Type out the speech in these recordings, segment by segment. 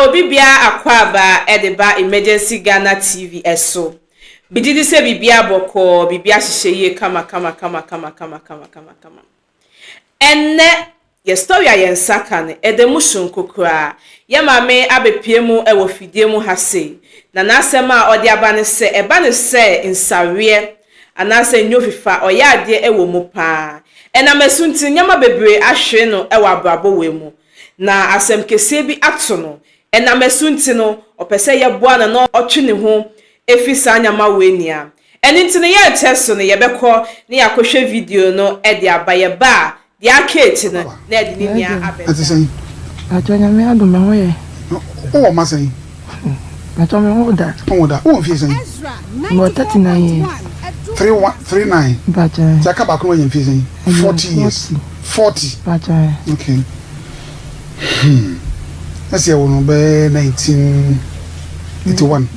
Mema obi biara akwaaba de ba Emergency Ghana TV so. Megye di sɛ biribiara bɔkɔɔ, biribiara hyehyɛ yie kama kama kama kama kama kama kama kama. Ɛnnɛ, yɛ story a yɛn nsa ka no, ɛda mu soronko koraa. Yɛn maame abɛpue mu wɔ fidie mu ha sei, na n'asɛm a ɔde aba ne sɛ, ɛba no sɛ nsaweɛ anaasɛ nyofifa, ɔyɛ adeɛ wɔ mu pa ara. Ɛnam ɛso nti, nneɛma bebree ahwere no wɔ abrabɔ wei mu, na asɛm kɛseɛ bi ato no. Ɛnam ɛso nti no, ɔpɛ sɛ yɛboa no na ɔtwe ne ho firi saa nneɛma wei nyinaa. Ɛno nti no yɛnkyɛ so no yɛbɛkɔ na yɛakɔhwɛ video no de aba. Yɛba a, deɛ aka akyi no na yɛde ne nyinaa abɛda. Ɛte sɛn? Pakyɛ Nyame adom me ho yɛ. Wowɔ mma sɛn? Pakyɛ me nwo da. Wonwo da. Wowɔ mfie sɛn? Mewɔ 39 years. 3 1 39. Pakyɛ. Nti aka baako na wanya mfie sɛn? 40 years. 40. Pakyɛ. Okay. Hmm. Na sɛ yɛwo no bɛyɛ 1981.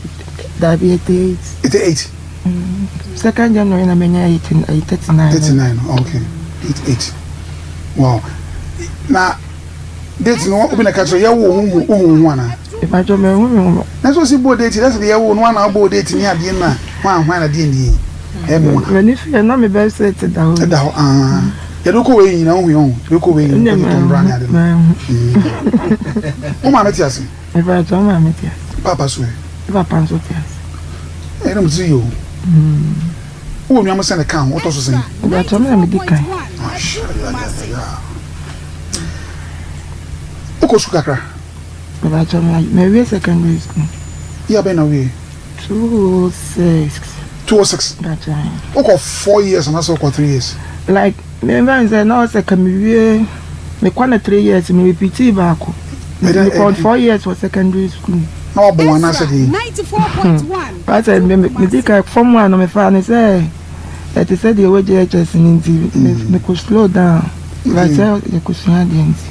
Dabi 88. 88. Second January na menya 39. 39, okay. 88. Wow. Na date no obi na ka kyerɛ yɛwo wo ho wo ho ana? Ìbàjọ́ mi hu mi ho. Na so si bɔ date that's the yɛwo no ana bɔ date ni adeɛ na hwan hwan na deɛ nie. Ɛmu. M'ani fi yɛ na me bɛ sɛ ti da hɔ. Ɛda hɔ ah. Yɛde kɔ wei nyina wohu yɛ ho. Yɛde kɔ wei nyina kɔ tɔn bra ne ade no. Wo maame te ase? Ìbàjọ́ maame te ase. Papa so ɛ? Papa nso te ase. Ɛna mo ti yɛ o. Wowɔ nua mo sɛ ne ka ho wotɔ so sɛn? Ìbàjọ́ mi na mi di kan. Wokɔ sukuu kakra? Ìbàjọ́ mi ma wie secondary school. Yɛ abɛn na wie? 206. 206. Ìbàjọ́. Wokɔ 4 years anaasɛ wokɔ 3 years? Like me nfa n sɛ na ɔsɛ ka mi wie me kɔ na 3 years mi repeat baako. Mi kɔ 4 years wɔ secondary school. Na wabɔ wɔn anaasɛ deɛ? Pasɛ me di ka form one no me fa ne sɛ ɛte sɛ deɛ ɛwɔ JHS no nti me kɔ slow down. Like sɛ yɛkɔsua adeɛ nti.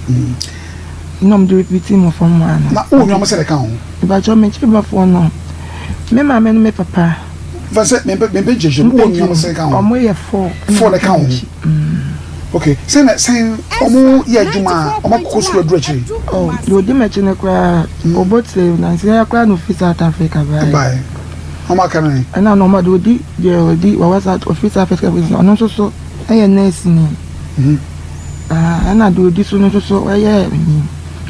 Na ɔmo de repeat mo form one no. Na wowɔ nua mo sɛ ne ka ho? Ìbàjọ́ mi kyi bɔfoɔ no me maame ne me papa. Fa sɛ mempɛ nkyerɛkyerɛ mu wowɔ nua mo sɛ ne ka ho? Ɔmo yɛ four. Four ne ka ho. Okay, sɛ na sɛn ɔmo yɛ adwuma a ɔmo akɔkɔ sukuu aduru akyire? Oh, deɛ odi m'akyi no koraa ɔbɔ tire nansi yɛ koraa na ofi South Africa baeɛ. Baeɛ. Ɔmo aka no ne? Ɛna na ɔmo de odi deɛ odi wɔwɔ South ofi South Africa ɔno nso so ɛyɛ nurse ni. Ɛna deɛ odi so no nso so ɛyɛ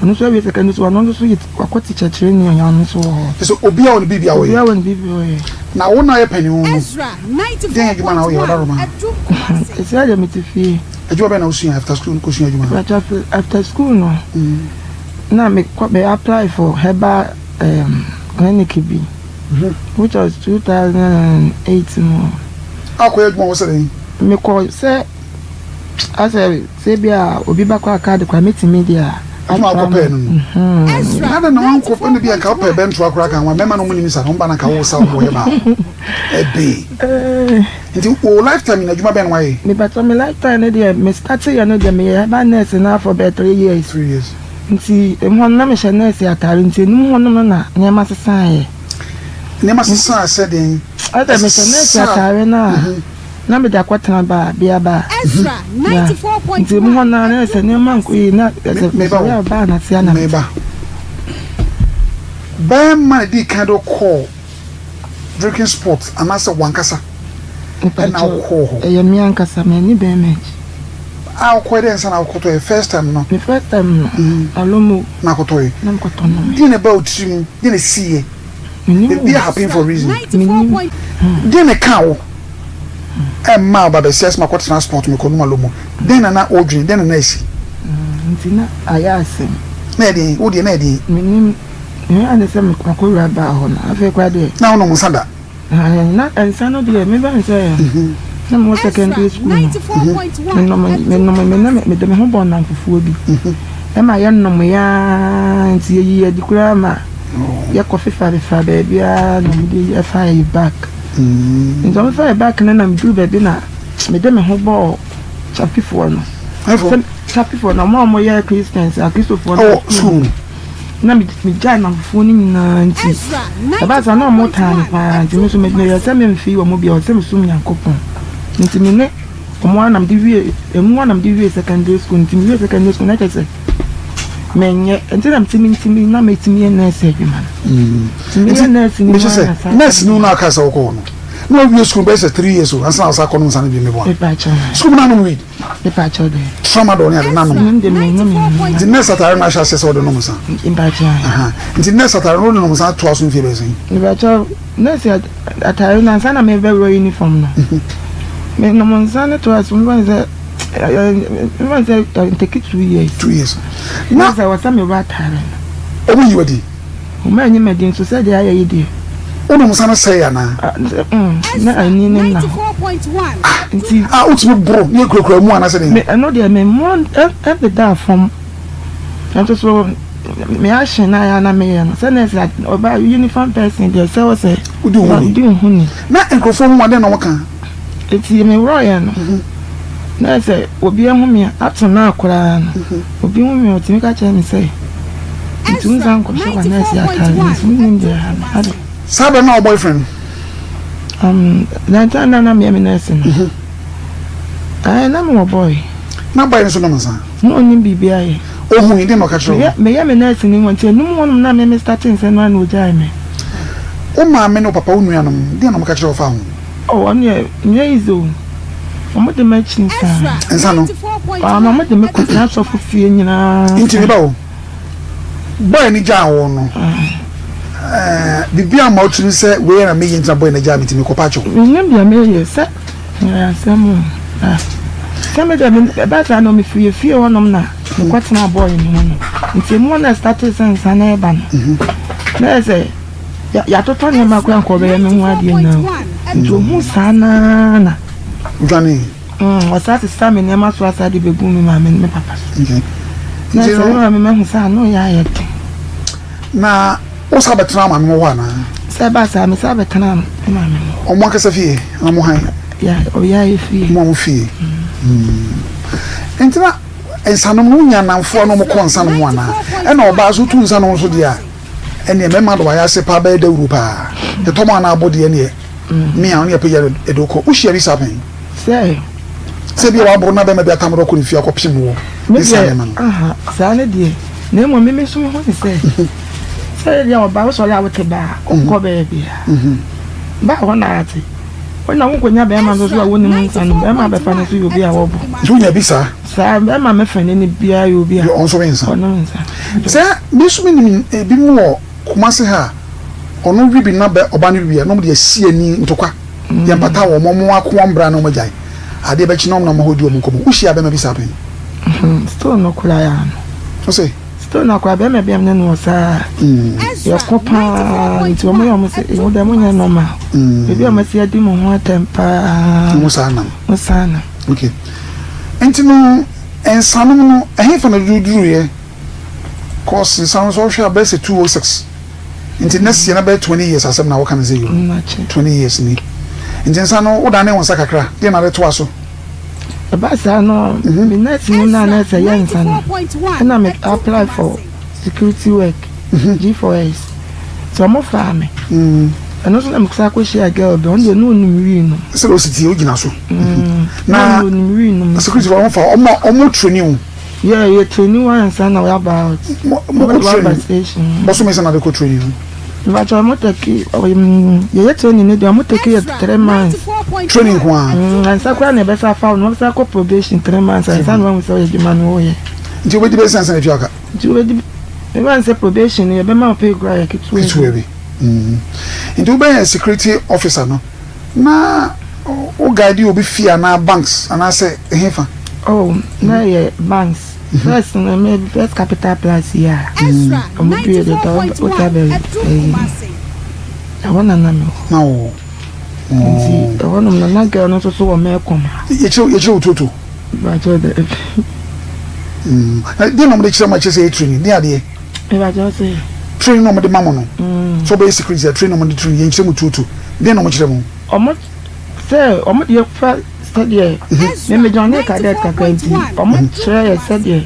ɔno nso awie secondary school, ɔno nso so yɛ wakɔ teacher training, ɔno nso wɔ hɔ. Sɛ obiara wɔ ne biribi a wɔyɛ. Obiara wɔ ne biribi a ɔyɛ. Na wo na ɔyɛ panin no, deɛn adwuma na woyɛ ɔdaroma? Ɛsi adeɛ mete fie. Adwuma bɛn na wosua after school kɔsua adwuma? But after school no, na me kɔ me apply for herbal clinic bi, which was 2008 mu. Akɔyɛ adwuma wɔ sɛ dɛn? Mekɔ sɛ asɛ sɛ bi a obi bakɔ aka de kora metumi de a. Adwuma akɔpɛɛ no, na de na wankɔ ɛna bi a nka wopɛ bɛntoa koraa ka ho a mɛma no mu nim sa no mba na nka wo sa wo yɛ ba ɛbee. Nti wo lifetime na adwuma bɛn na wayɛ? Mepatɔ me lifetime no deɛ, me start yɛ no deɛ, meyɛ herbal nurse na for bɛɛ 3 years. 3 years. Nti emu hɔ no na mehyɛ nurse atare, nti enum hɔ nom no na nneɛma sesaeɛ. Nneɛma sesaa sɛ den? Ɛsɛ mehyɛ nurse atare no a na mede akɔtena baa bea baa ya, nti emu hɔ no na ɛsɛ nneɛma nkɔ yie na ɛsɛ mesɔre a baa na tea na. Meba bɛrima na di kan de kɔɔ drinking spot anaasɛ wankasa ɛna wokɔɔ hɔ? Ɛyɛ me ankasa, m'ani bɛrima akyi. A wokɔɛ dɛ nsa na wokɔtɔ yɛ first time no? Me first time no, alomo. Na akɔtɔ yɛ? Na mekɔtɔ no. Deɛ na ɛba wo tiri mu, deɛ na ɛsi yɛ? Menim. Biribi happen for reason. Menim. Deɛ na ɛka wo ɛmma ɔba bɛsi asɛm akɔtena spot mekɔ nom alomo, dɛn na na wodwene, dɛn na na ɛsi? Nti na ayɛ asɛm. Na ɛdeɛn wo deɛ na ɛdeɛn? Menim mehu ane sɛ makɔwura baa hɔ no afei koraa deɛ. Na wonom nsa da? Na nsa no deɛ, meba ne sɛ na mewɔ secondary school no, menom menom me ne mede me ho bɔ nnamfofoɔ bi ɛma yɛnom yaa, nti yɛyi adi koraa ma yɛkɔ fefa fefa baabiara na mede ɛfa yɛ back. Nti ɔmo fa yɛ back no na meduru baabi na mede me ho bɔɔ chapifoɔ no. Ɛfo? Chapifoɔ no, ɔmo a ɔmo yɛ Christians, akristofoɔ no. Ɛwɔ school no? Na megyae nnamfofoɔ no nyinaa, nti ɛbaa saa na ɔmo taa me paa, nti me nso meyɛ sɛ memfii wɔn bia ɔsɛ mesom Nyankopɔn, nti me ne ɔmo anam de wie emu anam de wie secondary school. Nti me wie secondary school na kyerɛ sɛ Menyɛ nti na mete mentumi na metumi yɛ nurse adwuma no. Nti meyɛ nurse ni mu ara saa. Nurse ni no aka sɛ wokɔ hɔ no. Na wawie sukuu bɛyɛ sɛ 3 years o ansa na wasa akɔ no nsa no bi meboa. Sukuu mu na anom weed. Tramadol ne ade na anom. Nti nurse atare no ahyɛ aseɛ sɛ wɔde nom nsa. Nti nurse atare no wode nom nsa atoa so mfie bɛyɛ sɛn? Mepakyɛw nurse atare no ansa na mebɛwura uniform no. Menom nsa no toa so mfa sɛ mfa sɛ ntake 2 years. 2 years. Na sɛ wɔsɛ mewura atare no. Ɔmo yi wadi? Ɔmo anyi me din nso sɛ deɛ ayɛ yi deɛ. Wonom nsa no sɛe anaa? Na ani no nna hɔ. Nti. A wotumi boro ne ekurakura mu anaasɛ deɛn? Me ɛno deɛ me mmoro ɛdedaa fam. Nanso so me action na ayɛ a na meyɛ no sɛ nurse ɔbaa uniform person deɛ sɛ wɔ sɛ. Wodi wo ho ni. Wodi wo ho ni. Na nkurɔfoɔ hu wo a dɛn na wɔka? Nti meworɔeɛ no na sɛ obi ahu me a up to now koraa no. Obi hu me a, ɔtumi ka kyerɛ me sɛ, Ntumi nsan nkɔhyɛ w'anɛɛse ataade no nso wonnim deɛ ɛha me. Ade. Saa berɛ no na wo boyfriend no? That time na na meyɛ me nɛɛse no. Ɛɛ, na mewɔ boy. Na boy no nso nom nsa? Na ɔnnim biribiara yɛ. Ɔhui, deɛn na ɔka kyerɛɛ wo? Meyɛ me nɛɛse no nti anum hɔnom na me me startee nsɛm no ara na ɔgyaee me. Wo maame ne wo papa, wo nuanom, deɛn na wɔka kyerɛɛ wo faa ho? Oh ɔno deɛ nyɛ easy o. Ɔmo de m'akyi saa. Nsa no. Ɔmo ɔmo de me kɔ tena asɔfo fie nyinaa. Nti me ba o, boy no gyaa wo no, ɛɛ biribi amma wo tirim sɛ wei na meyɛ nti na boy no agyaa me nti mekɔ pa kyɛw? Mennim deɛ meyɛ sɛ ɛyɛ asɛm o. Ah sɛ me deɛ me ɛbaa saa no mefiri efie hɔ nom na mekɔ tenaa boy no hɔ no. Nti emu hɔ na ɛstartee sɛ nsa no ɛɛba no. Na ɛyɛ sɛ. Yɛatotɔ nneɛma koraa nka ɔbɛyɛ me ho adeɛ nyinaa o. Nti ohuu saa no ara na. Odwanee. Mm, ɔsan sesa me nneɛma so asa de bɛgu me maame ne me papa so. Okay. Na sɛ me maame mahu sɛ ano yɛ ayɛ den. Na wo san bɛtena maame mo hɔ anaa? Sɛ ɛba saa, me san bɛtena me maame mo hɔ. Ɔmo ankasa fie anaa mo han? Ya, ɔyɛ ayɛ fie. Mo a mo fie. Mm. Nti na nsanom no wonya nnamfoɔ na ɔmo kɔ nsanom anaa? Ɛna ɔbaa so tu nsanom nso deɛ a. Ɛneɛ mɛma do wayɛ ase paa bɛyɛ dawuro paa yɛtɔ mo anaa abo deɛ neɛ me a ɔne apagya no ɛde wokɔ wohyia bi saa pɛn sɛ sɛ bia waboro na bɛma bi atam do kɔ ne fie akɔ pem wɔ ne saa nneɛma no aha saa ne deɛ na mmom me me so me ho ne sɛ sɛ deɛ ɔba wosɔre a wote baa wokɔ baabi a baa hɔ na ate wona wonkɔnya bɛrima nso so a wonim nsa no bɛrima bɛfa no so yɛ obi a wɔbo nti wonya bi saa Saa bɛrima me fɛ ne ne biara yɛ obi a. Deɛ ɔnso we nsa. Ɔnom nsa. Sɛ me nso me nim ebi mu wɔ Kumasi ha a ɔno we bi na bɛ ɔba no wie a na ɔmo de asi ani ntokwa yɛ mpata wɔ ɔmo ɔmo ako wɔn bra na ɔmo agyae adeɛ bɛkye na ɔmo nam hɔ di ɔmo nkɔmɔ wo hyia bɛrima bi saa pɛn. Still no koraa yɛ ano. Ɔse. Still no koraa bɛrima bi a me ne no wɔ saa yɛ ko paa nti ɔmo yɛ ɔmo se mo deɛ mo nyɛ normal ebi a ɔmo asi adi mo ho atɛm paa. Mo saa nam. Mo saa nam. Okay. Nti no nsanom no ɛhefa na dodoɔ duruiɛ? Cause nsa no sɛ wohwɛ a bɛyɛ sɛ 206 nti next year na bɛyɛ 20 years asɛm na woka no sɛ yi 20 years ni nti nsa no wodane wo nsa kakra deɛ na de toa so. Ɛba saa no me nurse no na na ɛsɛ yɛ nsa no ɛna me apply for security work G4S nti ɔmo faa me ɛno nso na me san kɔ hyia girl bi ɔno deɛ na onim wii nom. Sɛ osi tie ogyina so. Na onim wii nom. Security fo ɔmo fa ɔmo ɔmo training wo. Yeah yɛ training wo ansa na waba out. Mo mo kɔ training bɔsɔmi sɛ na de kɔ training no. Mpatsɔ ɔmo take yɛyɛ training no deɛ ɔmo take yɛ 3 months. Training nko ara. Ansa koraa na yɛbɛsa afa wo no wɔbɛsa akɔ probation 3 months ansa na wɔahu sɛ ɔyɛ adwuma no woyɛ. Nti wobɛdi bɛyɛ sɛ ansa na etua ka. Nti wobɛdi meba sɛ probation no yɛbɛma wo pay koraa yɛ ketewa bi. Ketewa bi. Nti wobɛyɛ security officer no na wo guide obi fie anaa banks anaasɛ ɛhefa? Oh, na ɛyɛ banks. First no me first capital plus yi a ɔmo bue de ta wota bɛ ɛyi ɛhɔ na na me wɔ. Na wɔ. Nti ɛhɔ nom na na girl no nso so wɔ mɛkɔm ha. Yɛkyerɛ yɛkyerɛ wo tuotuo. Bàtchɛ dɛ. Na deɛ na ɔmo de kyerɛ mo ɛkyerɛ sɛ ɛyɛ training ne adeɛ. Bàtchɛ ɔsɛ. Training na ɔmo de ma mo no. Sɛ ɔbɛyɛ security a training na ɔmo de training yɛn kyerɛ mo tuotuo deɛ na ɔmo kyerɛ mo. Ɔmo sɛ ɔmo deɛ fa sɛdeɛ me me joinee cadet kakra nti ɔmo kyerɛ yɛ sɛdeɛ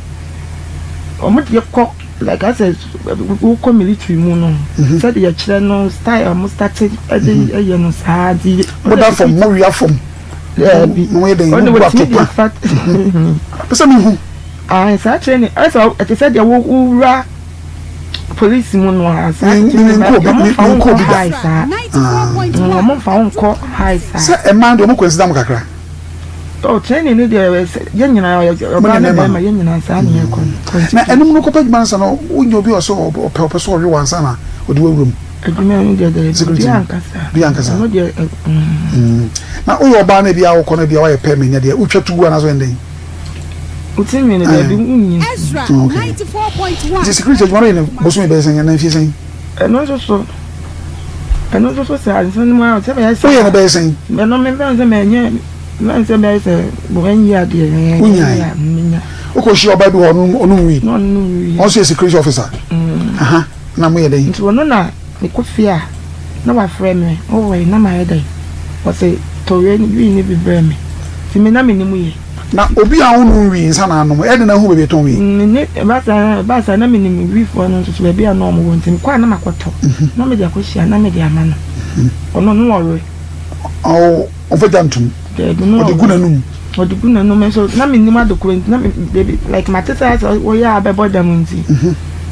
ɔmo deɛ kɔ like asɛ wokɔ military mu no sɛdeɛ yɛkyerɛ no style a ɔmo start ɛde ɛyɛ no saa nti. Mo da fam mo wia fam. Daabi mo yɛ dɛn mo bu atopa. Pɛ sɛ mi hu. Ae saa training ɛsɛ ɛte sɛ deɛ wo wura polisi mu no a saa training ba wɔn mfa wo nkɔ high saa wɔn mfa wo nkɔ high saa. Sɛ mmaa deɛ wɔn consider mo kakra. Oh training ni deɛ yɛn nyinaa ɔbaa ne bɛrima yɛn nyinaa saa ne yɛ kɔ no. Na ɛnum no kɔpɛ adwuma no sa no wonya obi ɔsɛ ɔpɛ ɔpɛ sɛ ɔwe wɔn ansa na ɔde wawura mu. Adwuma no deɛ dɛ bi ankasa. Bi ankasa. Ɛno deɛ. Na woyɛ ɔbaa no bi a wokɔ no bi a wayɛ pɛ menya deɛ wotwa to gu anaasɛ ɔyɛ ndɛn. Wo ti nwi no daabi wonyi. Okay. Nti security adwuma no yɛ no bosome bɛyɛ sɛn anaa mfie sɛn? Ɛno nso so ɛno nso so saa nsa no mu a sɛ bɛyɛ sɛ. Woyɛ no bɛyɛ sɛn? Ɛno me bɛn sɛ mɛnyɛ mɛn sɛ bɛyɛ sɛ wɔn adeɛ. Wonyae. Wokɔ hyia ɔbaa bi hɔ ɔnom wii. Ɔnom wii. Ɔno nso yɛ security officer. Aha na moyɛ dɛn? Nti ɔno na mekɔ fie a na wafrɛ me wowɔ he na mayɛ dɛn ɔse tɔ wei wii no bi brɛ me nti me na menim yɛ. Na obi a ɔnnom wii nsa na anom, ɛyɛ den na ahu baabi a ɛtɔn wii. Me ne, ɛba saa, ɛbaa saa na menim wiifoɔ no nso so baabi a na wɔwɔ nti mekɔ a na makɔtɔ na mede akɔhyia na mede ama no. Ɔno no ɔwe. Ɔɔ, ɔmfa gya ntom. Daabi, na ɔde gu n'anum. Ɔde gu n'anum nso na menim ade korɔ nti na me baby like mate sɛ asɛ wɔyɛ a bɛbɔ dam nti.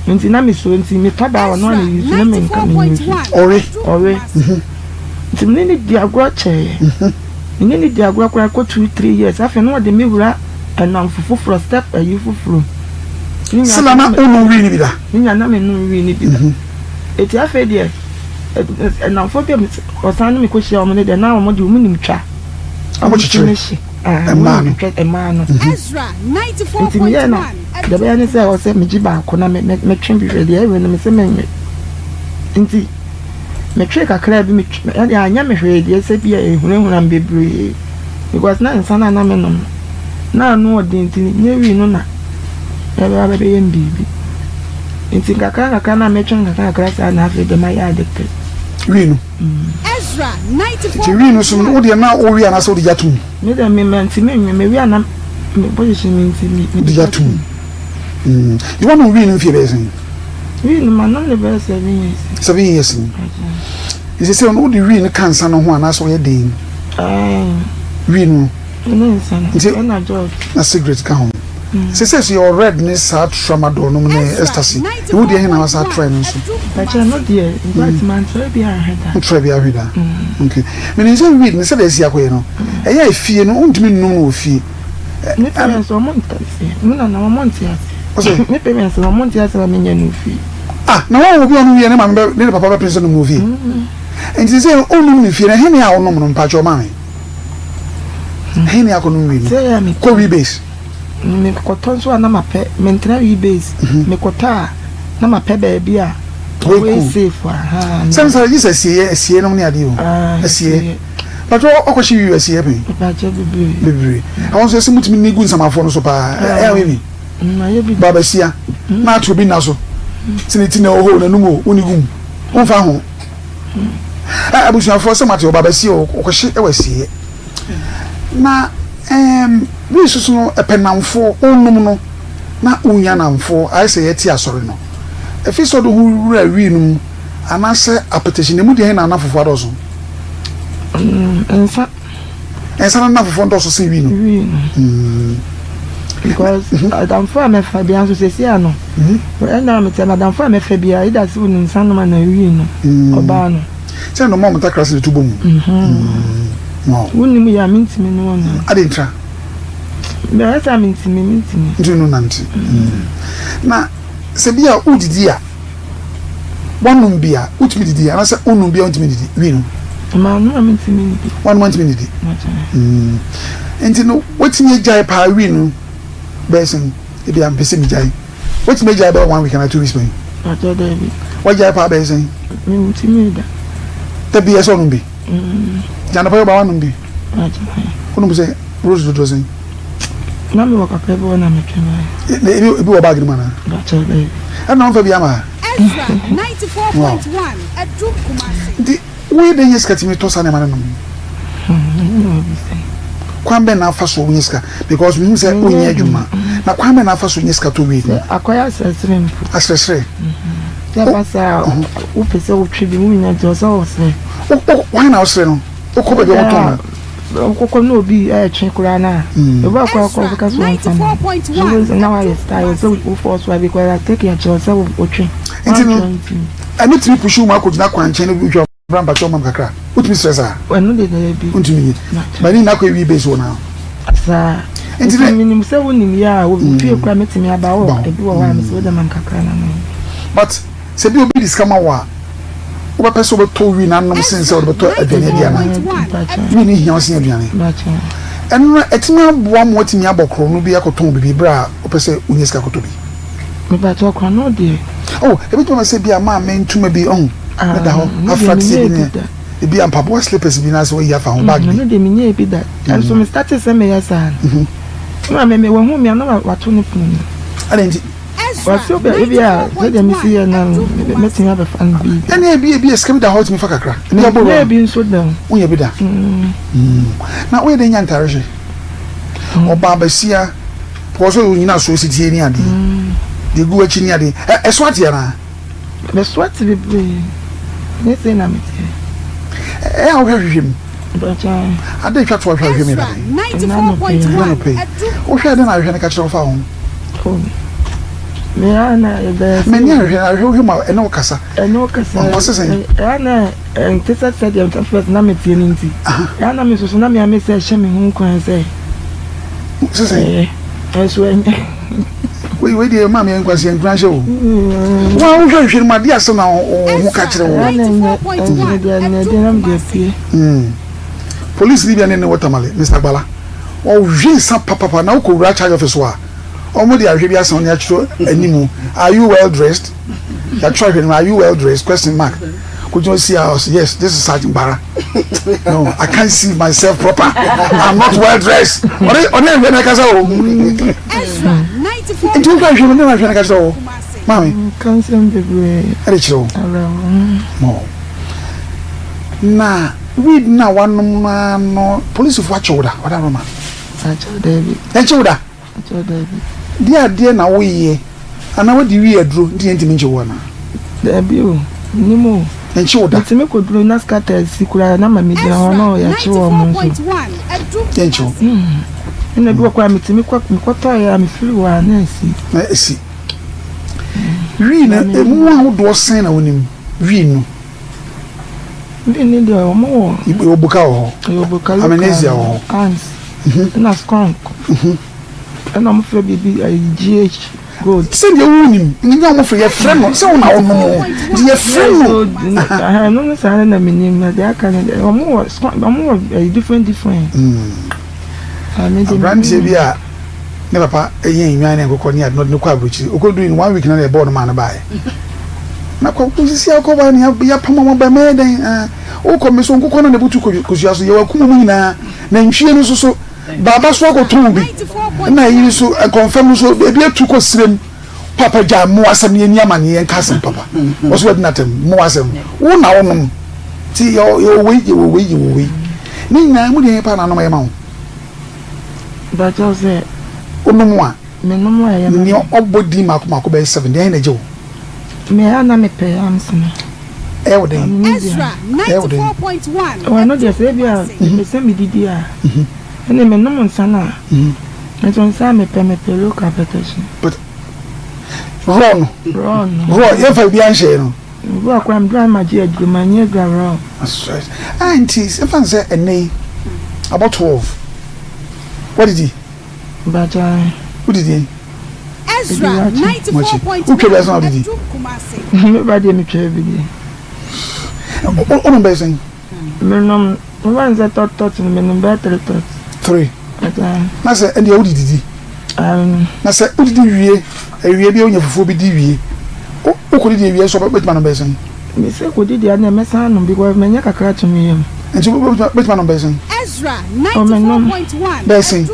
Nti na mesuro nti metɔ da a ɔno a na use na menka me use. Ɔwe. Ɔwe. Nti me ne no di agorɔ kyɛeɛ. Me ne no di agorɔ koraa kɔ two three years afei na ɔde me wura nnamfo foforɔ step ayi foforɔ mu. Sila na wonnom wii no bi da? Me nya na mennom wii no bi da. Eti afei deɛ nnamfo bi a ɔsan ne me kɔ hyia wɔn no deɛ na wɔn deɛ wɔn nim twa. Wɔn kyekyere mmaa no. Mmaa no. Nti meyɛ na deɛ bɛyɛ ne sɛ ɔsɛ megye baako na metwe bi hwɛ deɛ ɛwe no mesɛ menwe. Nti. Metwee kakra bi, metwe, ɛnde anyɛ me hwee deɛ sɛ bi a ehunahuna me bebree because na nsa no a na menom no, na ano ɔden nti nyɛ wii no na ɛbɛba bɛbɛyɛ me biribi. Nti nkakra nkakra na metwe nkakra nkakra saa na afei deɛ mayɛ addicted. Wii no? Nti wii no so no, wo deɛ na wowe anaasɛ wode gya tom? Me deɛ me mantumi nwe, mewe a na me bo hyehye me nti me. Wode gya tom. Nti woanom wii no mfie bɛyɛ sɛn? Wii no manom no bɛyɛ seven years. Seven years ni. Nti sɛ no wode wii no ka nsa no ho anaasɛ ɔyɛ den? Wii no. Ɛne nsa no. Nti ɛna George. Na cigarette ka ho. Sɛ sɛ so yɛ red ne saa tramadol nom ne ecstasy. Ewu deɛ hena wasa try no nso. Bɛkyɛ no deɛ in fact man try bi ahwɛ da. Try bi ahwɛ da. Okay. Menim sɛ weed ne sɛ deɛ asi akɔyɛ no. Ɛyɛ efie no wontumi nnum no wɔ fie. Me parents wɔn nte aseɛ. Me nana wɔn nte aseɛ. Me parents wɔn nte aseɛ ma menyɛ no fie. Ah na wɔn obi ɔno wie ne maame bɛ ne ne papa bɛ pene sɛ nom no fie. Nti sɛ ɔnum ne fie na hene a ɔnom no mpakyɛ ɔma me. Hene akɔ nom wie no. Kɔ wii base. Me kɔtɔ nso a na ma pɛ me ntena wii base. Me kɔtɔ a na ma pɛ baabi a. Wei safe a. Sɛ nsa gye sɛ asie asie nom ne adeɛ o. Asie. Patrɔ ɔkɔ hye wiwi asie pɛn. Mpakyɛ bebree. Bebree. Ɛwɔ nso yɛsɛ mutumi ni gu nsamafoɔ no so paa. Ɛyɛ awɛ bi. Mayɛ bi. Babasia. Na ato obi nna so. Sɛ ne ti na ɛwɔ hɔ o n'anum o woni gu mu. Womfa ho. Ɛ abusuafoɔ sɛ mate ɔbabasia o ɔkɔhye ɛwɔ asieɛ. Na ɛɛm wei soso no ɛpɛ namfoɔ wonom no na wonya namfoɔ ayɛ sɛ yɛte asɔre no. Ɛfiri sɛ ɔde ho wura wii no mu anaasɛ apɛtɛhye na emu deɛ he na anafofoɔ adɔɔso? Nsa. Nsa no anafofoɔ ndɔɔso sen wii no. Wii no. Because adamfo a mɛfa bia nso sɛsi ano. Ɛna mete adamfo a mɛfa bia ida sɛ onim nsa nom ana wii no. Ɔbaa no. Sɛ no mɔ ntakra sɛ to bɔ mu. Wonim yɛ a mentumi ne wɔn nante. Ade ntra. Bɛyɛ sɛ mentumi mentumi. Ntumi no nante. Na sɛ bi a wodidi a Woanom bi a, wotumi didi anaasɛ wonom bi a wontumi didi? Wii no. Manom a mentumi nnidi. Woanom a wontumi nnidi. Mm. Nti no, woatumi agyae paa wii no bɛyɛ sɛn? Ebi a mpɛ sɛ megyae. Woatumi agyae bɛyɛ one week anaa two weeks pɛn? Pakyɛ daabi. Woagyae paa bɛyɛ sɛn? Mentumi da. Da bi ɛsɛ ɔnom bi? Mm. Nti anɔpa yi ɔba woanom bi? Pakyɛ. Wonom sɛ rose dodoɔ sɛn? Na mewɔ kakra bi wɔ na metwe baeɛ. Na ebi ebi wɔ baagi no mu anaa? Bakyɛ baabi. Ɛna wɔn fa bi ama ha. Wow. Nti woyɛ dɛ nya sika tumi tɔ saa nneɛma no nom? Kwan bɛn na afa so wonya sika? Because mehu sɛ wonyɛ adwuma. Na kwan bɛn na afa so nya sika tɔ weed no? Akɔyɛ asrɛsrɛ mpo. Asrɛsrɛ. Sɛ ɛba saa a wopɛ sɛ wotwe bi wonya nti ɔsɛ wɔsrɛ. Hwan na wosrɛ no? Wokɔ baabi a wɔtɔn no? Wokɔkɔ na obi retwe koraa no a, ebi wɔ koraa kɔ ɔbɛka sɛ ɔmfa ma wo. Wobɛhu sɛ na woayɛ style sɛ wo force wa because I take akyerɛ wo sɛ wotwe. Nti no, ɛno tumi push wo ma akɔgyina kwankyɛn no bi twa bra mpakyɛ ɔma me kakra. Wotumi srɛ saa? Ɛno de daabi. Wontumi nye. Ba ne nyinaa kɔ ewi base wɔ naa. Saa. Nti menim sɛ wonim yɛ a, wo fie koraa mɛtumi aba hɔ. Ebi wɔ hɔ a mesɛ wode ma me kakra na me. But Sɛ bi a obi de sika ma wo a, wobɛpɛ sɛ wobɛtɔ wii no anom sen sɛ wode bɛtɔ aduane adi anaa? Wii no hia wo sen aduane. Ɛno no, ɛtumi aboa ma woatumi abɔ korɔno bi akɔtɔn biribi berɛ a wopɛ sɛ wonya sika kɔtɔ bi. Mepakyɛw, korɔno deɛ. Oh, ebɛtumi aba sɛ bi a maame ntoma bi, ɔho, na da hɔ, afra te sɛ bi ne, ebi a mpaboa slippers bi na asɛ wayi afa ho, bag bi. Ɛno deɛ menyɛɛ bi da. Ɛnso me startee sɛ meyɛ saa no, na maame me, wahu me a na wato ne pono mu. Adɛn nti? Wɔse obi a ebi a sɛdeɛ mesi yɛ no no mɛtumi abɛfa no bi. Ɛne ebi ebi a sika bi da hɔ tumi fa kakra. Ebi abɔ wura. Ebi nso da. Wonya bi da. Na woyɛ dɛ nya ntaare hyɛ. Ɔbaa basia pɔɔ sɛ onyina so si tie ni adeɛ. Deɛ gu akyi ni adeɛ. Ɛso ate anaa? Ɛso ate bebree. Nyɛ sei na meteɛ. Ɛyɛ a wohwɛ hwehwɛ mu. Ade twa to ahwɛ ahwɛ mu yɛ dade. Ɛna anɔpa yi. Wohwɛ ade na ahwehwɛ no ka kyerɛ wo fa ho. M'ani ahwehwɛ ahwehwɛ wohwɛ mu a ɛne wo kasa. Ɛne wo kasa. Ɔse sɛn? Ɛyɛ na ɛnte sɛ sɛdeɛ first na meteɛ no nti. Ɛyɛ na me nso so na me ame sɛ ɛhyɛ me ho nkuran sɛ. Sɛ sɛn? Ɛnso ɛnyɛ. Wei wei deɛ maame yɛn nkwasi yɛn nkuranhyɛ o. Wɔn a wohwɛ nhwɛ no mu adeɛ asɛm na wɔn ho ka kyerɛ wɔn. Ɛna nyɛ ɛnyɛ deɛ ɛnyɛ deɛ nam deɛ pie. Polisi ni bi a ne ne wɔ Tamale, Mr. Gbala. Ɔhwe nsa papapa na wokɔ wura charge office hɔ a, wɔn de ahwɛ bi asan ne atwerɛ anim. Are you well dressed? Yɛatwerɛ ahwɛ no are you well dressed? Question mark. Kogyina osi a ɔsɛ yes this is Sergeant Gbara. No, I can't see myself proper. I'm not well dressed. Ɔne ɔne ahwɛ no kasa o. Nti wokɔ ahwɛ no ne ahwɛ no kasa o. Maame. Nka nsɛm bebree. Ɛde kyerɛ wo. Mo. Na weed na wanom no ano polisifo akye wo da ɔda Roma. Akyɛ daabi. Ɛnkye wo da. Akyɛ daabi. Deɛ adeɛ na woyɛ anaa wadi wii aduro nti yɛntumi nkye wo anaa? Daabi o, mennim o. Ɛnkye wo da. Metumi kɔduru na scatter asi koraa na ma megyina hɔ na yɛakye wɔn nso. Yɛnkye wo. Ɛna bi wɔ koraa metumi kɔ mekɔtɔeɛ a mefiri hɔ a na asi. Na asi. Wii no emu ahodoɔ sɛn na wonim wii no? Wii no deɛ wɔn wɔ. Yɛwɔ buka wɔ hɔ. Yɛwɔ buka local. Amnesia wɔ hɔ. Ans. Ɛna skunk. Ɛna wɔn frɛ biribi ayi GH gold. Sɛdeɛ wonim nyɛ wɔn frɛ yɛfrɛ no sɛ wo na wonom o nti yɛfrɛ no. Ɛno no saa no na menim na deɛ aka no deɛ wɔn wɔ skunk wɔn wɔ ayi different different. Aberanteɛ bi a ne papa yɛn nnwan ne nkokɔ ne ade na ɔde no kɔ aburokyiri okodui no one week na na ɛbɔɔ no maa no baeɛ na kɔ sisi akɔ ba ne yɛapam wɔn aba mɛyɛ dɛn ah wokɔ me so nkokɔ no na ebutu kosua so yɛwɔ akum wɔn nyinaa nantwie no nso so baaba so akɔtɔn bi na eyi nso nkɔnfɛm nso ebi atu kɔ sirem papa gya mmoa asɛm ne yɛni amaneɛ yɛnka asɛm papa wɔso wadi n'atɛm mmoa asɛm wo na wonom ti yɛwɔ wei yɛwɔ wei yɛwɔ wei ne nyinaa mu deɛ yɛ paa na anom yɛ ma wo Bàkyɛw sɛ. Wonom a. Menom a ɛyɛ ma me. Nea ɔbɔ din mako mako bɛyɛ seven deɛn na ɛgye wo? Me a na mepɛ arms no. Ɛyɛ wo dɛn? Ɛyɛ wo dɛn? Ɛno deɛ sɛ ebi a mepɛ sɛ medidi a ɛnna menom nsa no a nso nsa a mepɛ mepɛ local apɛtɛhye. But raw no. Raw no. Raw yɛnfa biribi anhyɛ no. Raw koraa meduru a na magye aduro manyɛ aduro a raw. Ah nti ɛfa no sɛ ɛnnɛ yi abɔ 12 wadidi. Mpakyɛ. Wodidi. Ezra 94.1 Wotwa bi ase na wodidi. Me ba deɛ metwa bi deɛ. Wonom bɛyɛ sɛn? Menom mefa no sɛ tɔt tɔt no menom bɛyɛ three tɔt. Three. Na sɛ ɛndeɛ wodididi. Na sɛ wodidi wie awia bi a wonya fufuo bi di wie wokɔdidi awia nso wobɛtumi anom bɛyɛ sɛn? Mese kɔdidi a deɛ mɛsan anom because manya kakra ato me yam. Nti wobɛtumi anom bɛyɛ sɛn? Oh menom. Bɛyɛ sɛn?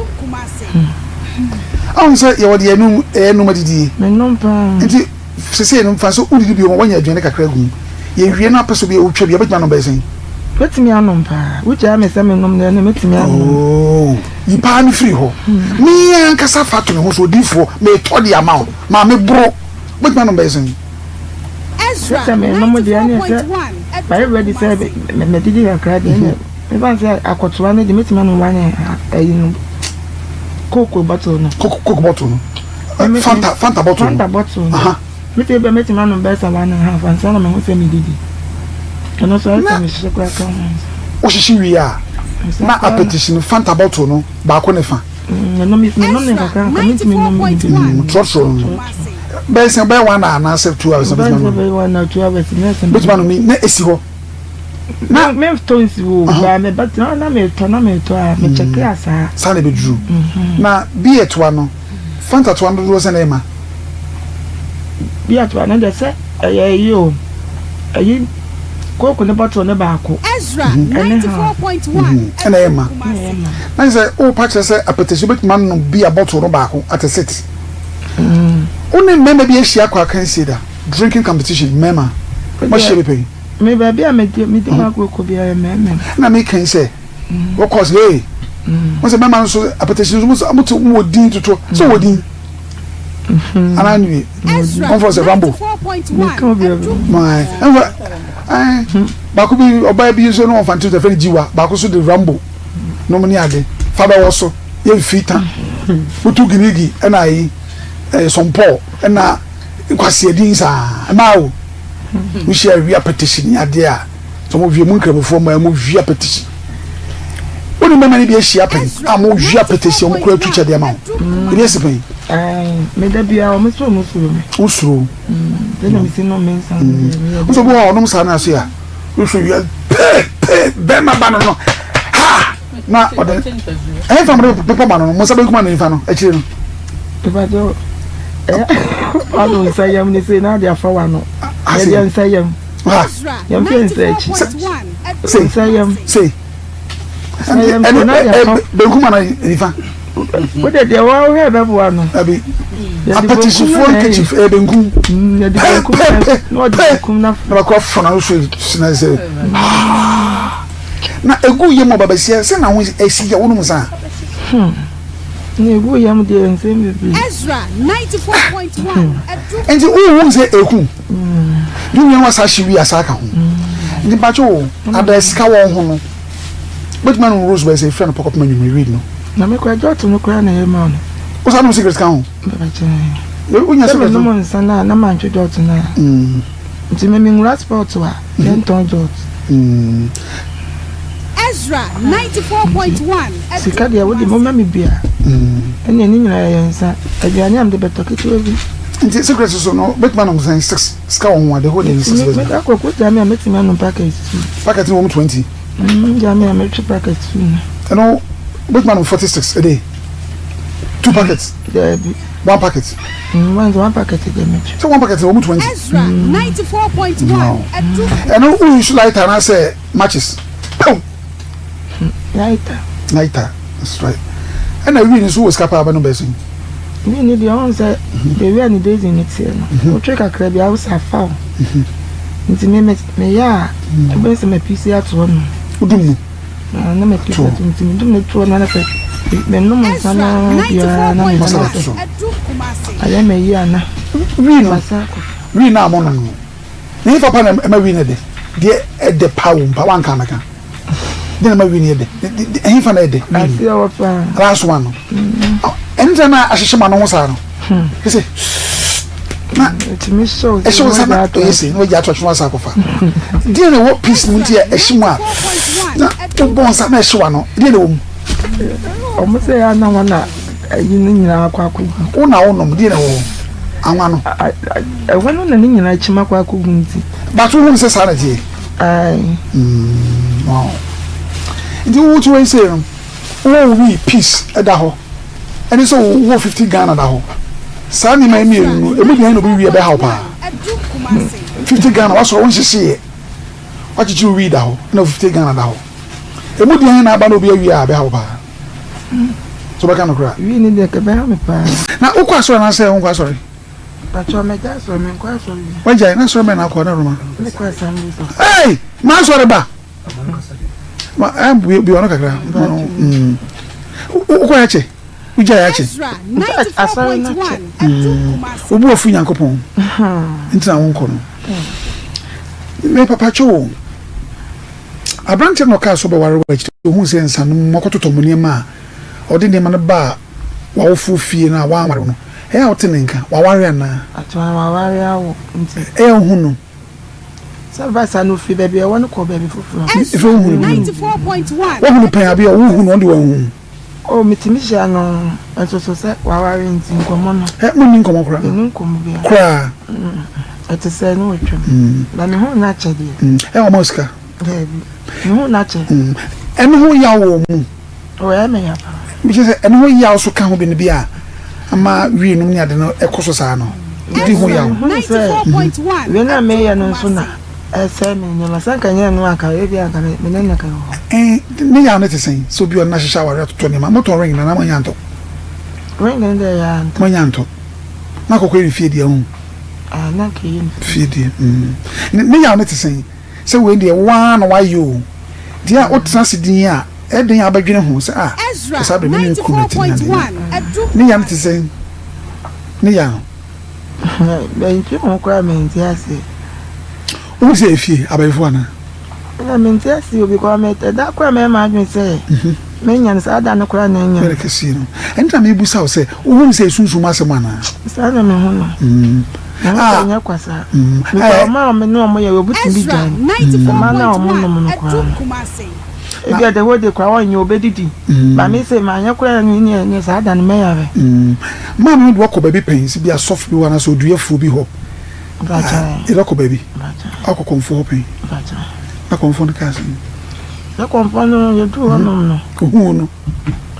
Ahu sɛ yɛwɔ deɛ yɛnom yɛnom adidie. Menom paa. Nti sesei no mfa sɛ wodidi bio ma woanya aduane kakra agu mu. Yɛwie na apɛ sɛ obi wotwa bi a wobɛtumi anom bɛyɛ sɛn? Mɛtumi anom paa. Wogyaa me sɛ menom deɛ ɛnna mɛtumi anom. Oh, yi paa no firi hɔ. Me ankasa fa to me ho so odiyifoɔ metɔ de ama wo. Maame boro. Wobɛtumi anom bɛyɛ sɛn? Sɛ menom deɛ ɛnna sɛ mayɛ ready sɛ mɛdidi kakra deɛ ɛnna. Mefa no sɛ akɔtoa no deɛ mɛtumi anom one ɛyi no coke bottle no. Coke coke bottle no. Fanta Fanta bottle no. Fanta bottle no. Mete bɛ mɛtumi anom bɛyɛ sɛ one and half ansa na mahu sɛ medidi. Ɛno nso ayɛ sɛ mehyehye koraa ka ho ansa. Wohyehye wie a na apetition Fanta bottle no baako ne fa. Ɛno menom ne kakra nka mentumi nom ne bi. Trɔtrɔ no bɛyɛ sɛ bɛyɛ one hour anaasɛ 2 hours. Bɛyɛ sɛ bɛyɛ 1 hour 2 hours na ɛsɛ. Bɛtumi anom na esi hɔ. Na mentɔ nsi hɔ o, baa me ba tena na metɔ na metɔ a mekyɛke a saa. Saa na ebeduru. Na beer toa no, Fanta toa no dodoɔ sɛn na ɛma? Beer toa no deɛ sɛ ɛyɛ ɛyi o, ɛyi coke ne bottle ne baako. Ɛne half. Ɛna ɛyɛ ma. Na kyerɛ sɛ wopa kyerɛ sɛ apɛtɛsi wobɛtumi anom beer bottle no baako at a sit. Wo ne mmarima bi ahyia akɔ akansie da? Drinking competition, mmarima. Moahyia bi pɛn? Me baabi a mede mede m'agorɔ kɔ biara yɛ mmarima. Na meka yi sɛ wɔkɔ sɛ ee wɔn sɛ mmarima nso apɛtɛsi nso mo mo te mo wɔ din toto sɛ wɔ din anaa nwie wɔn fɔ sɛ Rambo maa ɛnfa ɛn baako bi ɔbaa bi nso ne wɔn fa nti fɛ no Gyiwa baako nso de Rambo nom ne ade fa bɛwɔ so yɛ nfiri ta wotu ginigi ɛna ayi ɛɛ sɔmpɔɔ ɛna nkwasiadin saa ɛmaa o. Wohyia wia petition ne adeɛ a sɛ mo wie mo nkramofoɔ mmaa mo wia petition. Wo ne mmarima no bi ahyia pɛn a mo wia petition wɔn kura tu kyɛ deɛ ma wo. Ebi asi pɛn. Me da bia wɔn so wɔn suro me. Wɔn suro. Sɛ na mesi nom me nsa. Nso bi wɔ hɔ ɔnom saa na ase a wohwɛ wia pee pee bɛrima ba no no ha. Na ɔde ɛyɛ fa mo de pepa ma no no mo nsa benkum ana nifa no akyire no. Ìbàjẹ́ ẹ wano nsa yam ne sei na ade afa wano yɛdeɛ nsa yam yɛn fɛ nsa akyi nsa yam sei nsa yam na ade afa benkum ana nifa. Wode deɛ wɔhwɛ bɛboa no. Abi apɛtisifoɔ nkekyi ɛyɛ benkum. Yɛde benkum na ɔde benkum na. Na bakɔ afɔ na so sena sɛ. Na egu yam ɔba basia sɛ na ho esi yɛ wonom nsa. Hmm. Na egu yam deɛ nsɛm bebree. Ezra 94.1 Nti wohu sɛ eku. Ne nua wasa hye wi asa ka ho. Nti mpakyɛ o ada sika wɔn ho no. Bɛtumi anom rose bɛyɛ sɛ efira no pɔkɔpem anwummere weed no. Na me kora jɔt no kora na ɛyɛ ma no. Wosa nom cigarette ka ho? Mpakyɛ. Wonya cigarette no? Sɛ menom nsa no a na mantwe jɔt no a. Nti me menwura sport a yɛntɔn jot. Ezra 94.1 Sika deɛ wode moma me bi a ɛneɛ ne nyinaa yɛ nsa aduane a mede bɛtɔ ketewa bi. Nti secret so no bɛtumi anom sɛn six sika wɔ ho a the whole day no six bɛtumi. Meda kɔ kɔ gya me a mɛtumi anom packet two. Packet no wɔ mu 20. Gya me a mɛtwe packet two no. Ɛno wobɛtumi anom 46 a day two packets. Daabi. One packet. One one packet deɛ mɛtwe. Sɛ one packet na wɔn mu 20. Ezra 94.1 Edu. Ɛno wo use lighter anaasɛ matches. Pew. Lighter. Lighter. That's right. Ɛna wi no nso wɔ sika paa bɛno bɛsɛn. Wi no deɛ ɔn sɛ the way a ne basin no teɛ no wotwe kakra bi a wosɛ afa wo. Nti me me meyɛ a wobɛhu sɛ mapisi ato hɔ nom. Wodum no. Na na mapisi ato nti medum no to hɔ na sɛ menom nsa no biara na mehu sɛ ayɛ me yi ana. Wi no wi no a monom no ne hefa pa na ɛma wi no de deɛ ɛdɛ pa wɔ mu pa wanka mɛka deɛ na ɛma wi no yɛ dɛ ɛhefa na ɛdɛ wi no last one no ɛne sɛ na ahyehyɛ ma no ho saa no ɛsɛ na ɛhyɛ wo nsa na ɛyɛ sei na wagya ato atwene wasa akɔfa deɛ na ɛwɔ peace mu nti a ɛhye mu a na wobɔ nsa na ɛhye wa no deɛ na ɛwɔ mu ɔmo sɛ yɛ ana wɔn na ɛyi no nyinaa akɔ akɔgu wo na wonom deɛ na ɛwɔ hɔ anwa no ɛwɔ no na ne nyinaa kyim akɔ akɔgu nti but wohu sɛ saa na teɛ nti wowoto wei sei no wowɔ wii peace ɛda hɔ ɛne sɛ wowɔ 50 Ghana da hɔ saa nneɛma yi mmienu no emu deɛ na obi wie bɛhaw paa 50 Ghana wasɔrɔ wo nhyehyeeɛ wakyekyere wii da hɔ ɛna 50 Ghana da hɔ emu deɛ na aba na obi awie a bɛhaw paa so bɛka no koraa wii ne deɛ kɛbɛha me paa na wokɔ asɔre anaasɛ wonkɔ asɔre Patrɔ mɛgya asɔre menkɔ asɔre bi wagyae na asɔre bɛn na akɔ na Roma mekɔ assemblies of hey ma asɔre ba Ma eh, bi bi ɔno kakra. Mm. Wokɔ yɛ kyɛ. Wogya yɛ akyɛ. Asɔre no kyɛ. Wobu afu Nyankopɔn. Nti na wonkɔ no. Me papa kyɛ wo. Aberanteɛ no na ɔkaa sɛ ɔbɛware wo akyire ɔhuu sɛ nsa no mu akɔtotɔ mo nneɛma a ɔde nneɛma no baa w'awofoɔ fie no a woanware wo no, ɛyɛ a wote ne nka? Waware anaa? Atoa waware awo nti. Ɛyɛ a wohu no? Sɛ ɛba saa no ofiri baabi a ɛwɔ no kɔ baabi foforɔ. Ɛfiri wohu no bio? Woahu no pɛn abi a wohu no ɔno deɛ wanhu wo? Oh metumi hyia no nso so sɛ waware nti nkɔmmɔ no. Ɛ monni nkɔmmɔ koraa? Yɛnni nkɔmmɔ biara. Koraa? Ɛte sɛ ne watwam. Na me ho no akyɛ deɛ. Ɛ ɔma wo sika? Daabi. Me ho no akyɛ. Ɛno ho yaw wɔ mu? Oh ɛyɛ me ya paa. Mekyerɛ sɛ ɛno ho yaw so ka ho bi no bi a ama wii nom ne ade no ɛkɔ so saa no. Wodi ho yaw? Mehu sɛ wei no a meyɛ no nso na ɛsɛe me nneɛma. Sɛ anka ɛnyɛ ɛno a anka ebi a anka me ne no ka wɔ hɔ. Ɛn, ne yaw no te sɛn? Sɛ obi a ɔne no ahyehyɛ aware atotɔ nneɛma. Motɔn ring no anaa moanya antɔ? Ring no deɛ yɛantɔ. Moanya antɔ. Na akɔkɔ yɛ ne fie deɛ ho? Ah, na anka ɛyɛ ne fie. Fie deɛ. Mm. Ne, ne yaw no te sɛn? Sɛ wei deɛ wo ara na woayɛ o. Deɛ a wotena ase din a, ɛyɛ den a wobɛdwene ho sɛ ah, Ezra saa berɛ me ne me kunu na ɛte ne adeɛ. Ne yaw no te sɛn? Ne yaw no. Mentwe me ho koraa mente aseɛ. Wohu sɛ efie abayifo anaa? Ɛna mente aseɛ o because me ɛda koraa mɛyɛ m'adwene sɛ menya no saa da no koraa na anya. Bɛrɛ kɛseɛ no. Ɛnti na mebusa wo sɛ wohu sɛ esunsum asɛm anaa? Saa na mehu no. Mehu sɛ ɛnyɛ kwa saa. Because ɔmo a me ne ɔmo yɛ obi tumi gyae no. Mmaa no a ɔmo nom no koraa no. Ebia the whole day koraa ɔnyɛ obedidi. Ba me se manyɛ koraa ne ne ne saa da no mɛyare. Maame no de wakɔ baabi pɛn sɛ bi asɔfo bi hɔ anaasɛ oduyɛfoɔ bi hɔ. Yɛde wakɔ baabi. Akɔ kɔmfoɔ hɔ pɛn. Na kɔmfoɔ no kaa sɛn? Na kɔmfoɔ no yɛduru hɔnom no. Ohuu no.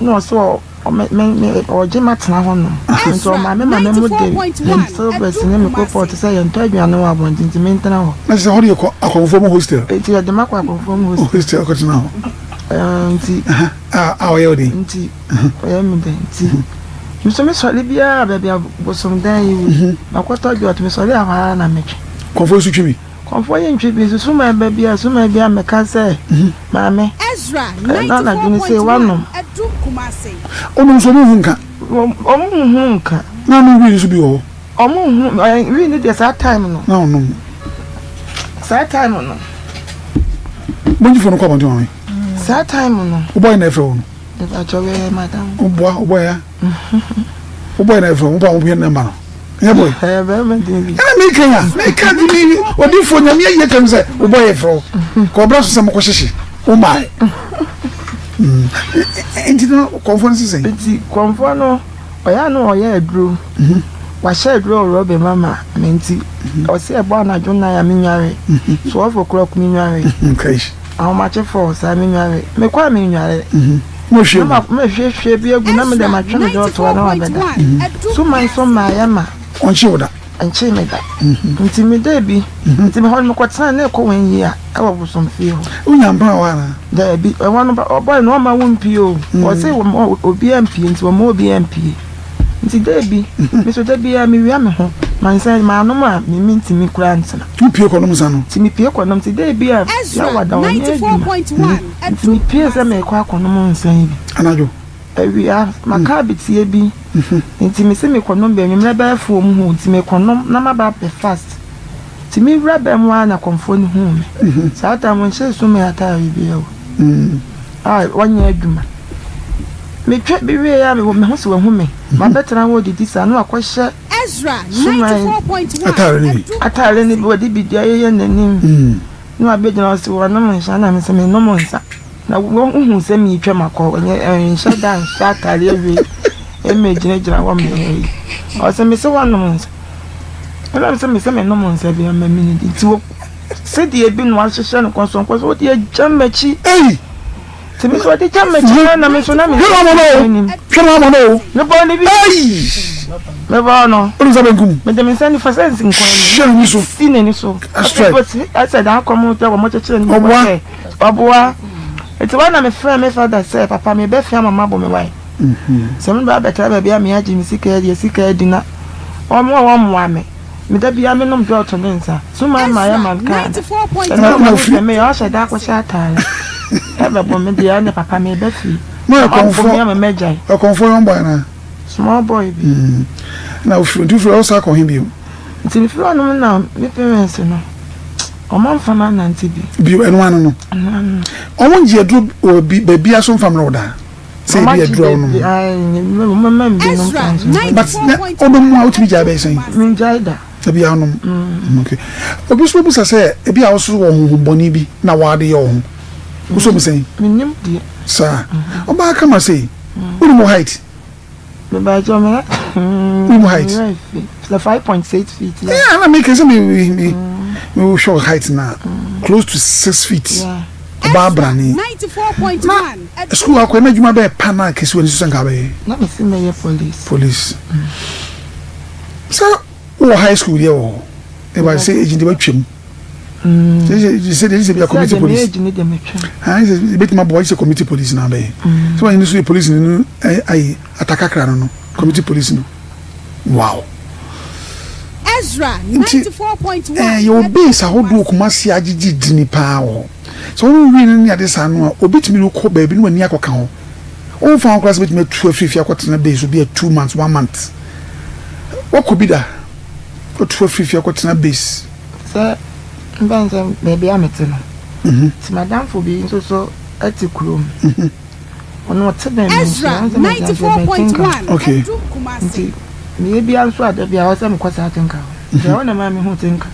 Na ɔsɛ ɔgye matena hɔnom. Nti ɔmaa me maame mo de me silvers ne me kopɔt sɛ yɛntɔ aduane wɔ abɔnten nti mentena hɔ. Na kyerɛ sɛ hɔ de yɛ akɔmfoɔ mu hostel. Nti yɛde makɔ akɔmfoɔ mu hostel. Hostel akɔtena hɔ. Nti. A ɔyɛ wo den. Nti ɔyɛ me den nti. Nso mesɔre biara baabi a bosomdan yi wɔ. Makɔtɔ dwot mesɔre a hɔ ara na metwe. Kɔmfoɔ nso twe bi. Kɔmfoɔ yi ntwe bi nso suman ba bi a suman bi a meka sɛ maame ɛna anadwo no sei wanom. Ɔnom nso ɔmo nhu nka. Ɔmo nhu nka. Na ɔnom wii nso bi wɔ hɔ. Ɔmo nhu wii no deɛ saa time no. Na ɔnom. Saa time no. Bɔnyi fo no kɔ abɔnten maame. Saa time no. Wobɔ yɛ na ɛfrɛ wo no. Mepakyɛ wɛ madam. Woboa wobɔ ya. Wobɔ yɛ na ɛfrɛ wo wobɔ a wobɔ yɛ namba no. Nyɛ boy. Ɛyɛ bɛrima din bi. Ɛna meka ya meka di mi odifoɔ nyame ayie kyɛm sɛ wobɔ yɛ frɛ wo. Kɔ ɔbra so sɛ mokɔ hyehye wo mae. Nti no kɔnfoɔ no sisɛn. Nti kɔnfoɔ no ɔyɛ ano ɔyɛ aduro. Wahyɛ aduro wɔ rɔba mu ama me nti ɔsɛ ɛbɔ anadwo nan a menware. 12 o'clock menware. Ahomakye fɔɔ saa menware. Mekɔ a menware. Na mahwiehwie bi agu na mede matwe me dɔɔtoa na wabɛda. Suman nso mmaeɛ ma. Ɔnkyee wo da? Ɔnkyee me da. Nti medaa bi. Nti mehɔ no mekɔtena na ɛkɔ wɔn yie a ɛwɔ bosomfie hɔ. Wonya mpena wɔ hɔ anaa? Daabi. Ɛhɔ no ɔbɔe no ɔmma wo mpie o. Ɔse obiara mpie nti ɔmma obiara mpie. Nti da bi, me nso da biara mewia me ho. Mansa manom a, me mentumi koraa ntena. Wopue kɔnom nsa no? Nti mepue kɔnom. Nti da bi a na wada ɔnyɛ adwuma. Nti mepue sɛ merekɔ akɔnom nsa yi bi. Anadwo? Awia, maka abeteɛ bi. Nti mese mekɔnom bi anwummerɛ bɛyɛ four mu hɔ. Nti mekɔnom na maba abɛ fast. Nti mewura bɛn mu ara na kɔmfoɔ no huu me. Saa time ɔnhyɛɛ sumii ataare biara o. A ɔnyɛ adwuma. Metwa bi wieeɛ a mehu sɛ wahu me. Mabɛtena hɔ redidi saa na wakɔhyɛ suman ataare no bi wɔde bi de ayeyɛ n'anim na wabɛgyina hɔ sɛ wɔnom nsa na mesɛ menom nsa na wohu sɛ meretwa makɔ ɛnyɛ nhyɛ da nhyɛ ataare awie ɛmɛgyinagyina hɔ meyɛ yi ɔsɛ mesɛ wɔnom nsa ɛna mesɛ mesɛ menom nsa bi ama menidi nti sɛdeɛ bi na wahyehyɛ no kɔnsɔnkɔnsɔn wode agya m'akyi. Nti me nso ɔde gya m'akyi na na me nso na me nsa anim. Hwɛ no ama no o. Mebɔɔ no bi. Mebɔɔ no. Wode nsa benkum. Mede me nsa nifa sɛ nkwan mu. Hyɛ n'ani so. Si n'ani so. Strike. Ɛsɛ daa kɔm sɛ wɔn kyekyere no. Ɔboa. Ɔboa. Nti wɔn na mefrɛ me fada sɛ papa mebɛfia mama bɔ me wae. Sɛ me ba abɛtra baabi a me agye me sika adi sika adi na wɔn a wɔn mmoa me. Me da biara me nom dɔɔto ne nsa. Suma ma yɛ man kaa da. Ɛna ɔma me sɛ me ɔhyɛ da akɔhyɛ ataare. Ɛbɛ bɔ me deɛ ɛne papa me bɛ fie. Na ɔyɛ kɔnfɔ. Ɔbɔ me ama mɛ gyae. Ɔkɔnfɔ young boy na. Small boy bi. Na ofiri nti ofiri ɔsa akɔ he bio. Nti me firi ɔnom na me parents no. Ɔmo amfa me anante bi. Bio, ɛno ano no. Ɛno ano no. Ɔmo ngye aduro wɔ bi baabi aso mfa mmerɛ wo daa. Sɛ ebi aduro a wonom. Ɔmo ma me bi nom saa nso. But na ɔnom mu a wotumi gyae bɛyɛ sɛn? Mengyae da. Ebi a wonom. Mm. Okay. Obi nso bɛbusa sɛ ebi a woso wɔ honhom bɔne bi na wɔade yɛ wo ho. Wosɔ mu sɛn? Menim deɛ. Saa. Ɔbaa kama sei. Wonim wo height? Mebakyɛ me Wonim height? Sɛ 5.6 feet. Yeah, na meka sɛ me me me wohwɛ wo height na close to 6 feet. Ɔbaa brane. Na school akɔ na adwuma bɛyɛ pa na kɛsi wɔ ne so sɛ nka bɛyɛ. Na me se mɛyɛ police. Police. Sɛ wowɔ high school deɛ wɔ hɔ. Ɛba sɛ ɛgyina deɛ watwam. Sɛ deɛ sɛ bia community police. Sɛ bɛtumi aboa sɛ community police na abɛyɛ. Sɛ wɔn nso yɛ police no ayi atakakra no no community police no. Wow. Nti yɛwɔ base ahodoɔ Kumasi agyegye dini paa wɔ hɔ. Sɛ wɔn wie no ne ade saa no a obi tumi de kɔ baabi ne w'ani akɔka hɔ. Womfa ho koraa sɛ bɛtumi atu afiri fie akɔtena base obi a 2 months, 1 month. Wakɔ bi da? Watu afiri fie akɔtena base? Sɛ mbɛn sɛ baabi a mete no, nti m'adamfo bi nso so te kurom. Ɔno ɔte bɛn me nso, ɔno sɛ mete ase bɛn Tinka. Nti meyɛ bia nso a da bia ɔsɛ mekɔ saa Tinka hɔ. Nti ɛhɔ na ɛma mehu Tinka.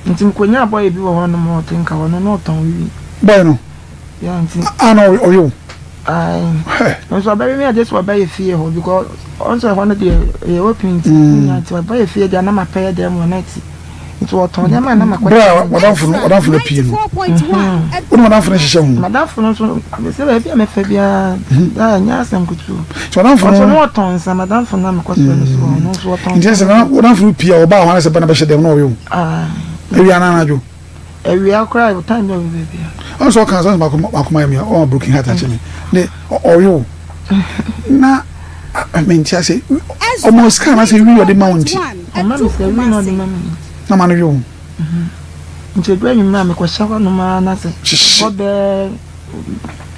Nti mekɔnyaa bɔyɛ bi wɔ hɔnom wɔ Tinka hɔ no, na ɔtɔn wiwi. Bɔyɛ no? Yeah, nti. A na ɔwe wo? Ae. Nso ɔbɛwe me a gye sɛ ɔbɛyɛ fie hɔ because ɔno sɛ ɛhɔ no deɛ ɛyɛ open nti nti ɔbɛyɛ fie deɛ na mapɛyɛ dɛm wɔ n'akyi. Nti ɔtɔn nneɛma a na makɔ. Bere a w'adamfo no w'adamfo no apue no, wo ne w'adamfo no hyehyɛ ho. M'adamfo no nso sɛ baabi a mɛfa biara ɛnyɛ asɛm ketewa. Nti w'adamfo no. Ɔso no ɔtɔn nsa m'adamfo no a mekɔ srɛ no so ɔno nso ɔtɔn nsa. Nti sɛ w'adamfo no pue a ɔbaa hɔ anasɛ ba na bɛhyɛ dɛm na ɔwe wo. Awia anaa anadwo. Awia koraa time bɛ ɔwe baabi a. Ɔno sɛ ɔka sɛ makoma yɛ me ɔma broken heart akyɛ me ne ɔwe wo na mente ase ɔma sika anaasɛ wi ɔde ma wo nti. Ɔma me sika wi na ɔde ma me nti. Na ma no we wo. Nti ɛduru anwummerɛ a mekɔhyɛ hɔnom ara na sɛ hɔ bɛɛ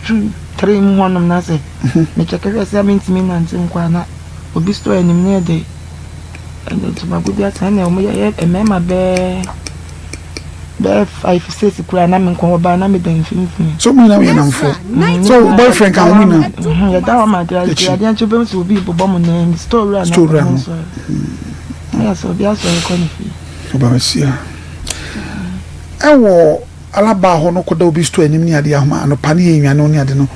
2, 3 mu hɔnom na sɛ mekyɛke hwɛ sɛ mentumi nante nkɔ a na obi store anim na yɛde ntomago bi asɛn na wɔn yɛ mmarima bɛɛ bɛyɛ 5, 6 koraa na me nko wɔ baa na meda mfimfini. So mo nyinaa yɛ namfoɔ? So boyfriend ka ho mo nyinaa? Yɛda hɔ ma adeɛ adeɛ adeɛ nkyɛn bɛn sɛ obi bobɔ mo nan store wura na store wura no. Ɛyɛ sɛ obi asɔre kɔ ne fie. Ɔba bɛsia ɛwɔ alaba hɔ no kɔda obi store anim ne adeɛ ahoma anɔpa ne yɛ nwane ne ade no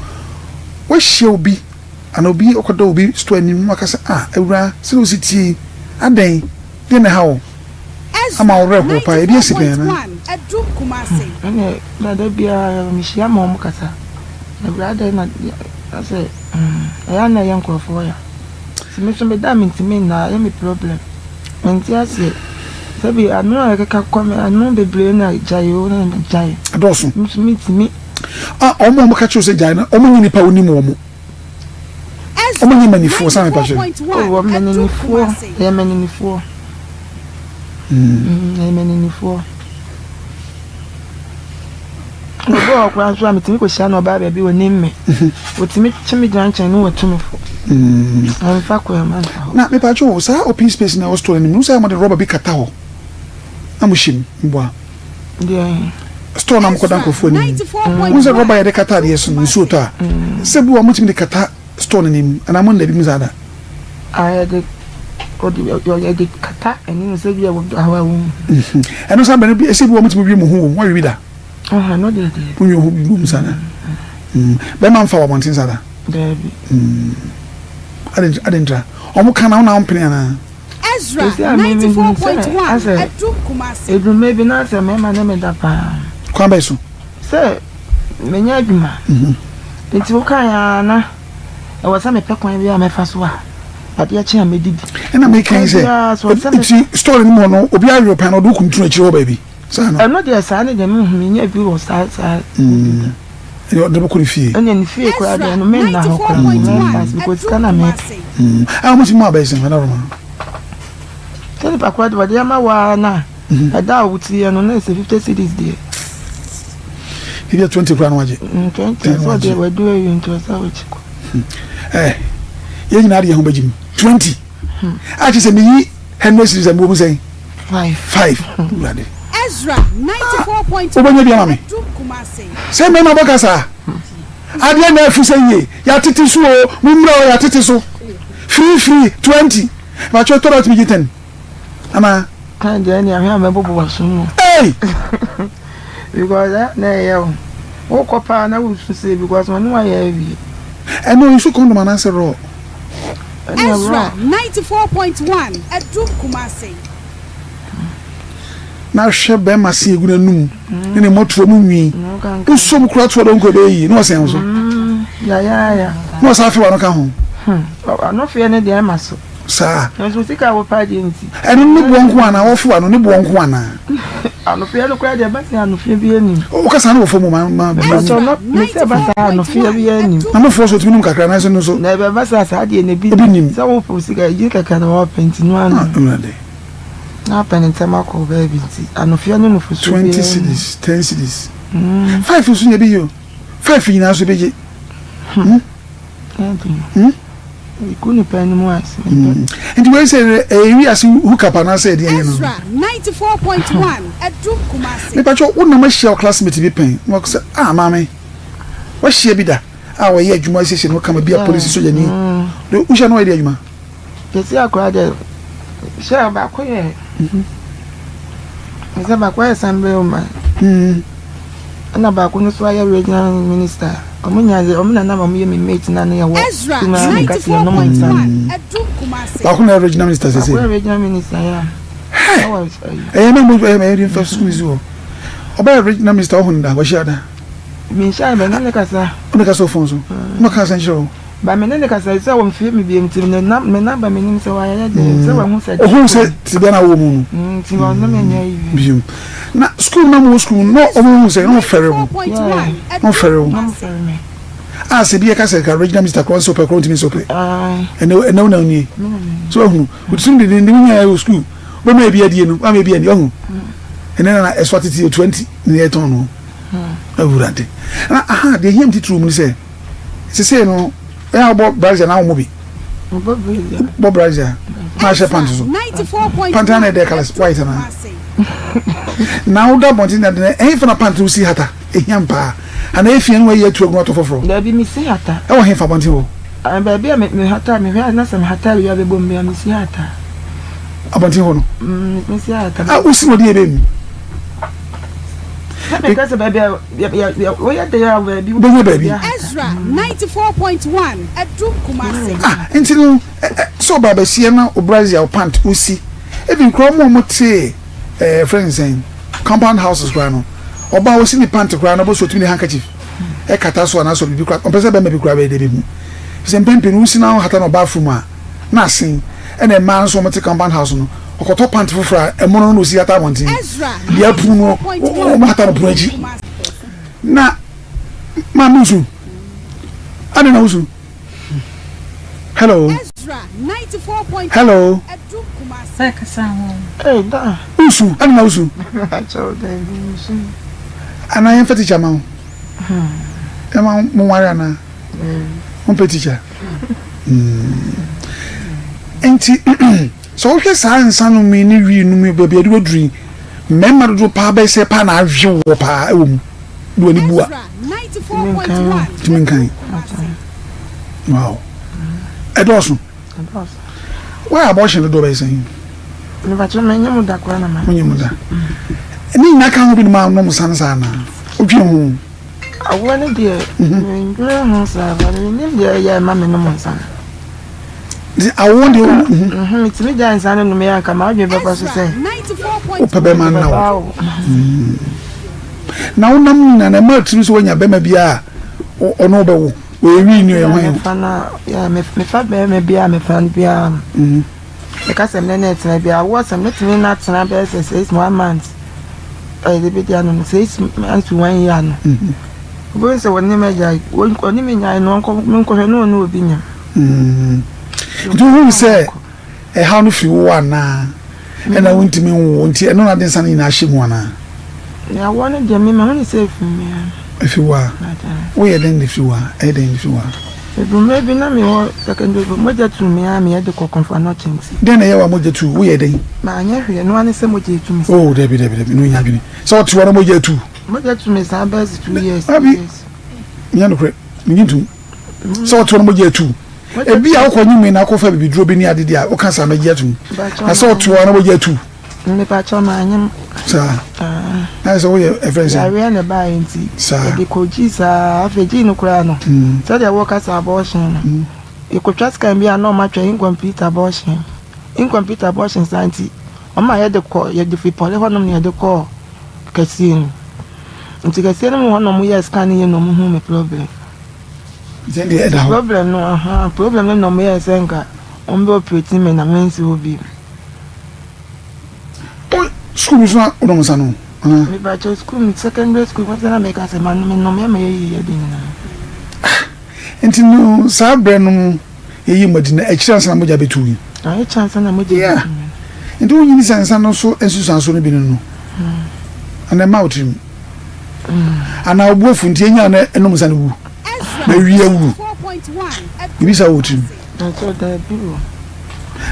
wahyia obi ana obi ɔkɔda obi store anim na waka sɛ ah awura sɛ osi tie adɛn deɛ na ɛha wo ama wo werɛ how paa ebi asi pɛn anaa. Ɛnna dada biara mehyia ma wɔn kasa awura adɛn na asɛ ɛyɛ na ɛyɛ nkurɔfoɔ ya sɛ me nso meda a mentumi nna ɛyɛ me problem mente aseɛ sɛbi ano a ɛkeka kɔ me ano bebree na gyae o na gyae ɛdɔɔso nso mentumi. Ah wɔn a wɔka kyerɛ sɛ gyae no wɔn nyɛ nipa onim wɔn wɔn nyɛ manifoɔ saa mepa kyerɛ. Oh wɔn maninifoɔ ɛyɛ maninifoɔ ɛyɛ maninifoɔ obi wɔ hɔ koraa nso a metumi kɔhyia no ɔbaa baabi ɔnim me ɔtumi kye me gyina nkyɛn ne watu me fo ɛmfa kwan mu ɛmfa hɔ. Na mepa kyɛw saa open space na ɛwɔ store no mu sɛ wɔde rɔba bi kata hɔ na mo hyɛ mu mboa. Deɛ. Store na mokɔda nkurɔfoɔ anim wo sɛ rɔba yɛde kata adeɛ so no nsuo tɔ a sɛ bi wɔ motumi de kata store no anim anaa mo nna bi mu saa da. Yɛde yɛde kata anim sɛ bi a wɔ hɔ a wɔn. Ɛno saa bɛn bi ɛsɛ bi wɔ motumi wi mo ho wɔ mu wɔawe bi da. Ɛno deɛ deɛ. Mo wi ho bi wɔ mu saa da. Bɛrima nfa wɔ abɔnten saa da. Daabi. Ade ntra wɔn ka na wɔn na wɔn pene anaa. Seesei a me mehu sɛ asɛ ɛduru mmerɛ bi na asɛ mmarima ne me da paa. Kwan bɛn so? Sɛ menyɛ adwuma nti wokae ara na ɛwɔ sɛ mepɛ kwan bi a mɛfa so a adeɛ kye a mɛdidi. Ɛna meka yi sɛ nti story no mu hɔ no obi awe ɔpan na ɔde wo kuntunu akyire hɔ baabi saa no. Ɛno deɛ saa ne deɛ menhu menyɛ bi wɔ saa saa. Ɛnna ɔde bɛkɔ ne fie. Ɛnna ne fie koraa deɛ no menna hɔ koraa mɛmfa ase because sika na mepɛ. A wɔn ti mu abɛyɛ sɛn fana roma. Sɛ nipa koraa de wɔde ama waa na ɛda a wotiɛ no na ɛsɛ 50 cedis deɛ. Ebi yɛ 20 koraa na wagye. 20 sɛ ɔde wadu awie nti ɔsɛ wɔkyi kɔ. Ɛɛ yɛn nyinaa de yɛn ho bɛgye mu 20. A kyerɛ sɛ meyi 100 cedis a mewɔ mu sɛn. 5. 5 wurade. Ah, wobɛnya bi ama me. Sɛ mmarima bɛka saa. Adeɛ na afi sɛ yie, yɛatete so o, mommra o, yɛatete so. Free free, 20. Bàtchɛ tɔrɔ atumi gye 10. Anaa? Kan deɛ ɛne ahwɛ a mɛbobɔ w'aso mu. Ei! Because eh, na ɛyɛ o. Wokɔ paa na wosu sei because wɔne wayɛ awie. Ɛno ɔyi so condom anaasɛ raw? Ɛne Ezra raw. 94.1 Adum Kumasi. Na hwɛ bɛrima se egu n'anum ne ne mmɔtoa mu nwi. Wosɔ mu koraa toa dɔnko ɛbɛyɛ yie na ɔsɛn wo so. Yayaaya. Na ɔsan fe w'ano ka ho. Ano feɛ no deɛ ɛma so. Saa. Nanso sika a wopɛ adeɛ nti. Ɛno ne boɔ nko anaa? Wɔfe w'ano ne boɔ nko anaa? Anofeɛ no koraa deɛ ɛba sɛ anofeɛ biara nnim. Woka saa no wɔ fam o ma ma. Mepakyɛw no mese ɛba saa anofeɛ biara nnim. Na mo foɔ so otumi nom kakra nanso no so. Na ɛbɛba saa saa deɛ na ebi nim. Sɛ wopɛ wo sika egye kɛkɛ na wɔpɛ nti no ano. Ah Awurade. Na apɛ ne ntɛm akɔ baabi nti anofeɛ ne nufusuo biara nnim. 20 cedis, 10 cedis. 5 nso nyɛ bi yi o. 5 nyinaa nso ebegye. Hmm. Hmm? Hmm. Nti wei sɛ ɛyɛ wiase hookup anaasɛ ɛdeɛ yɛ no. Mepatwɛ wo nam ahyia wo classmate bi pɛn na wakɔ sɛ ah maame wahyia bi da a wɔyɛ adwuma asiesie no kama bi a polisi sogyani de wohyia no wɔyɛ de adwuma. Yɛsi akora deɛ hyɛ baako yɛ sɛ baako yɛ assembly woman ɛna baako no so ayɛ regional minister. Ɔmo nya dze ɔmo na na ɔmo yɛ me mate na ne yɛ wɔ Ezra sukuu na meka sɛ yɛnom nsa no. 94.1 Adum Kumasi. Baako na yɛ regional minister sese. Baako yɛ regional minister ya. Hey! Ɛyɛ na mo ɛyɛ ɛyɛ nfa sukuu si hɔ. Ɔbɛyɛ regional minister ɔho da wɔhyia da. Menhyia bɛ ne ne kasa. Ɔne kasa wɔ phone so. Ɔno ka asɛn kyerɛ wo. Ba me ne ne kasa sɛ wɔmfie me biom nti ne nam me namba menim sɛ wayɛ dɛ sɛ wahu sɛ. Ohun sɛ tebea na wɔ mu no. Nti ɔno me nyɛ yi. Biom. Na sukuu na mo wɔ sukuu no ɔmo hu sɛ na ɔfɛre wo. Na ɔfɛre wo. A sɛ bi yɛ ka sɛ ka regional minister korɔ nsɛ ɔpɛ korɔ ntumi nsɛ ɔpɛ. Ɛnɛ ɛnɛ wo na nie. So ahunu. Wotirim de de wonya wɔ sukuu. Wobɛma ebi adie no, wama ebi ani ɔhu. Ɛnɛ na ɛso atete 20 na yɛtɔn no. Awurade. Na aha deɛ hia me titiriw mu ne sɛ sesei no ɛyɛ a wobɔ brazier na womɔ bi. Bɔ brazier na ahyɛ pant so. Pant na ɛdɛ colours white na. Na woda abɔnten na de ɛhe fa na pant no si hata ehia mpaa. Ana efia no wayi atu agu atɔ foforɔ. Dabi me si hata. Ɛwɔ he fa abɔnten hɔ? Baabi a me hata me hwɛ na sɛ me hata awia bɛbɔ mu a me si hata. Abɔnten hɔ no. Me si hata. A wosi na ɔde yɛ bɛ mu. Sɛ meka sɛ baabi a woyɛ dɛ a baabi wobɛnya baabi. Ezra 94.1 Adum Kumasi. Ah, nti no sɛ ɔbaa bɛsia na obrazier o pant osi even koraa ɔmo a ɔmo te ɛɛ frɛ ne sɛn compound houses koraa no ɔbaa osi ne pant koraa no ɔbɛ so otumi de handkerchief ɛkata so anaasɛ biribi koraa ɔmpɛ sɛ bɛrima bi koraa bɛyɛ dɛ bɛhu sɛ mpɛn pii no wosi na ɔhata na ɔbaa fam a na asen ɛna mmaa nso wɔte compound house no ɔkɔtɔ pant foforɔ a ɛmono no na osi hata abɔnten deɛ apunu no wɔn hata no pono akyi na maame nsu adi na wosu hello hello wosu adi na wosu anaa yɛn fɛ tikya ma wo ɛma mo nware anaa mo pɛ tikya. Nti sɛ wohwɛ saa nsa nom yi ne wii nom yi baabi a ɛde waduru yi, mmarima dodoɔ paa bɛyɛ sɛ paa na awe wɔ paa ɛwɔ mu de w'ani bu a. Tumi nkan. Wow. Ɛdɔɔso. Woayɛ abortion dodoɔ bɛyɛ sɛn? Wonyɛ mu da. Ne nyinaa ka ho bi no ma nom nsa no saa anaa? Wodwen ho? Awoɔ no deɛ, mendwene ho saa, but mennim deɛ ɛyɛ a ɛma menom nsa no. Nti awoɔ deɛ wo mhm. Metumi gyae nsa no nom yɛ anka m'adwene bɛba so sɛ. Wopɛ bɛrima nna wo. Na wonam nyina na ɛma tiri sɛ woanya bɛrima bi a ɔno wobɛwo. Ɔyɛ wii ni ɔyɛ hwan. Mefa no a, mefa bɛrima bi a mefa no biara no. Meka sɛ me ne no retena bi a, awoɔ sɛ mɛtumi ne no atena bɛyɛ sɛ six one month ɛyɛ bɛdi ano no six months to one year no. Wobɛhu sɛ wɔne me agyae, wɔne me nyae no menkɔhwɛ ne ɔne obi nyam. Nti wohu sɛ ɛhaw no firi wo anaa ɛna wontumi nwo nti ɛno na ade nsa no nyinaa hyɛ mu anaa? Awoɔ no deɛ me mahu ne sɛ ɛfiri me a. Ɛfiri wo a? Woyɛ dɛn de firi wo a? Ɛyɛ dɛn de firi wo a? Mmerɛ bi na mewɔ secondary school, mogya tuu me ara meyɛ de kɔ Komfo Anokye nti. Dɛn na ɛyɛ wo a mogya tu wo? Woyɛɛ dɛn? Manyɛ hwee, ɛno ara ne sɛ mogya etu me saa. Oh, dabi, dabi, dabi, no nya adwene. Sɛ ɔte hɔ na mogya tu. Mogya tu me saa bɛyɛ sɛ 2 years, 3 years. Nyɛ nokorɛ, menye ntom. Sɛ ɔte hɔ na mogya tu. Ebi a wokɔ nwumee na akɔfa bibiduro bi ne ade deɛ a, woka saa mɛgye atom. Na sɛ ɔte hɔ na mogya tu. Mepakyɛw manyem. Saa. Na ayɛ sɛ woyɛ ɛfrɛ sɛ. Yareɛ na ɛbaeɛ nti. Saa. Yɛde kɔ gyii saa afei gyii no koraa no. Sɛdeɛ wɔka sɛ abortion no. Yɛkɔtwa scan bi a na wɔatwa incomplete abortion. Incomplete abortion saa nti wɔma yɛde kɔ yɛde fi pɔle hɔnom na yɛde kɔɔ kɛseɛ no. Nti kɛseɛ no mu hɔ na wɔyɛɛ scan no yie na wɔhuu me problem. Nti ɛndeɛ ɛda hɔ. Problem no ahaa problem no na wɔyɛɛ sɛ nka wɔbɛ operate me na mensi hɔ bio. O sukuu mu so na wonom nsa no anaa? Mepakyɛw sukuu mu secondary school mu sɛ na meka sɛ manom menom yɛ ma yɛyi yɛ de nyinaa. Ah nti no saa berɛ no mu yɛyi mo adi na akyiri ansa na mogya bɛtu yi. Ah akyiri ansa na mogya bɛtu mi. Nti wonyini sɛ nsa no so nsusuanso no bi no no anaa ɛma wo tirim anaa wo bo afu nti enya na ɛnom nsa no wu na wie awu biribi saa wɔ wo tirim.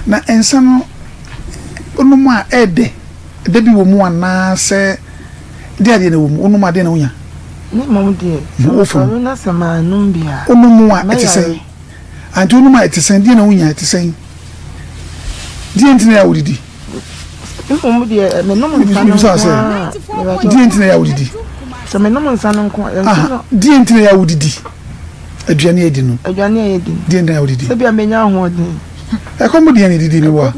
Na nsa no wonom a ɛyɛ dɛ, ɛdɛ bi wɔ mu anaasɛ deɛ adeɛ na ɛwɔ mu? Wonom a deɛ na wonya? Me mmom deɛ, sɛ mesɔre na sɛ mannom bi a, Wonom a ɛte sɛn? mɛyare. Ante wonom a ɛte sɛn? Deɛ na wonya ɛte sɛn? Deɛ nti na ɛyɛ a wodidi? Me mmom deɛ, menom nsa no nko ara. Deɛ nti na ɛyɛ a wodidi? Sɛ menom nsa no nko a, nsa no. Deɛ nti na ɛyɛ a wodidi? Aduane a yɛdi no. Aduane a yɛdi no. Deɛ nti na wodidi? Sɛbi a menya ahoɔden. Ɛkɔm deɛ na ɛdidi meboa.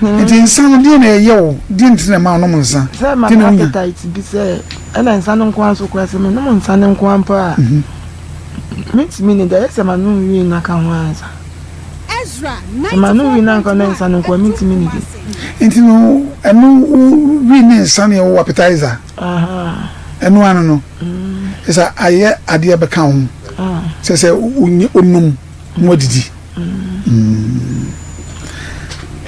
Nti nsa no deɛ na ɛyɛ wo? Deɛ nti na ɛma wonom nsa? Sɛ ɛma me appetite bi sɛ ɛna nsa no nko ara nso koraa sɛ menom nsa no nko ara mpo a mentumi nni da. Ɛyɛ sɛ manom wii no aka ho ansa. Sɛ manom wii no anka na nsa no nko ara mentumi nnidi. Nti no ɛno wii ne nsa no yɛ wo appetizer? Ɛno ano no sɛ ayɛ adeɛ bɛka wo ho sɛ sɛ wonum na wadidi.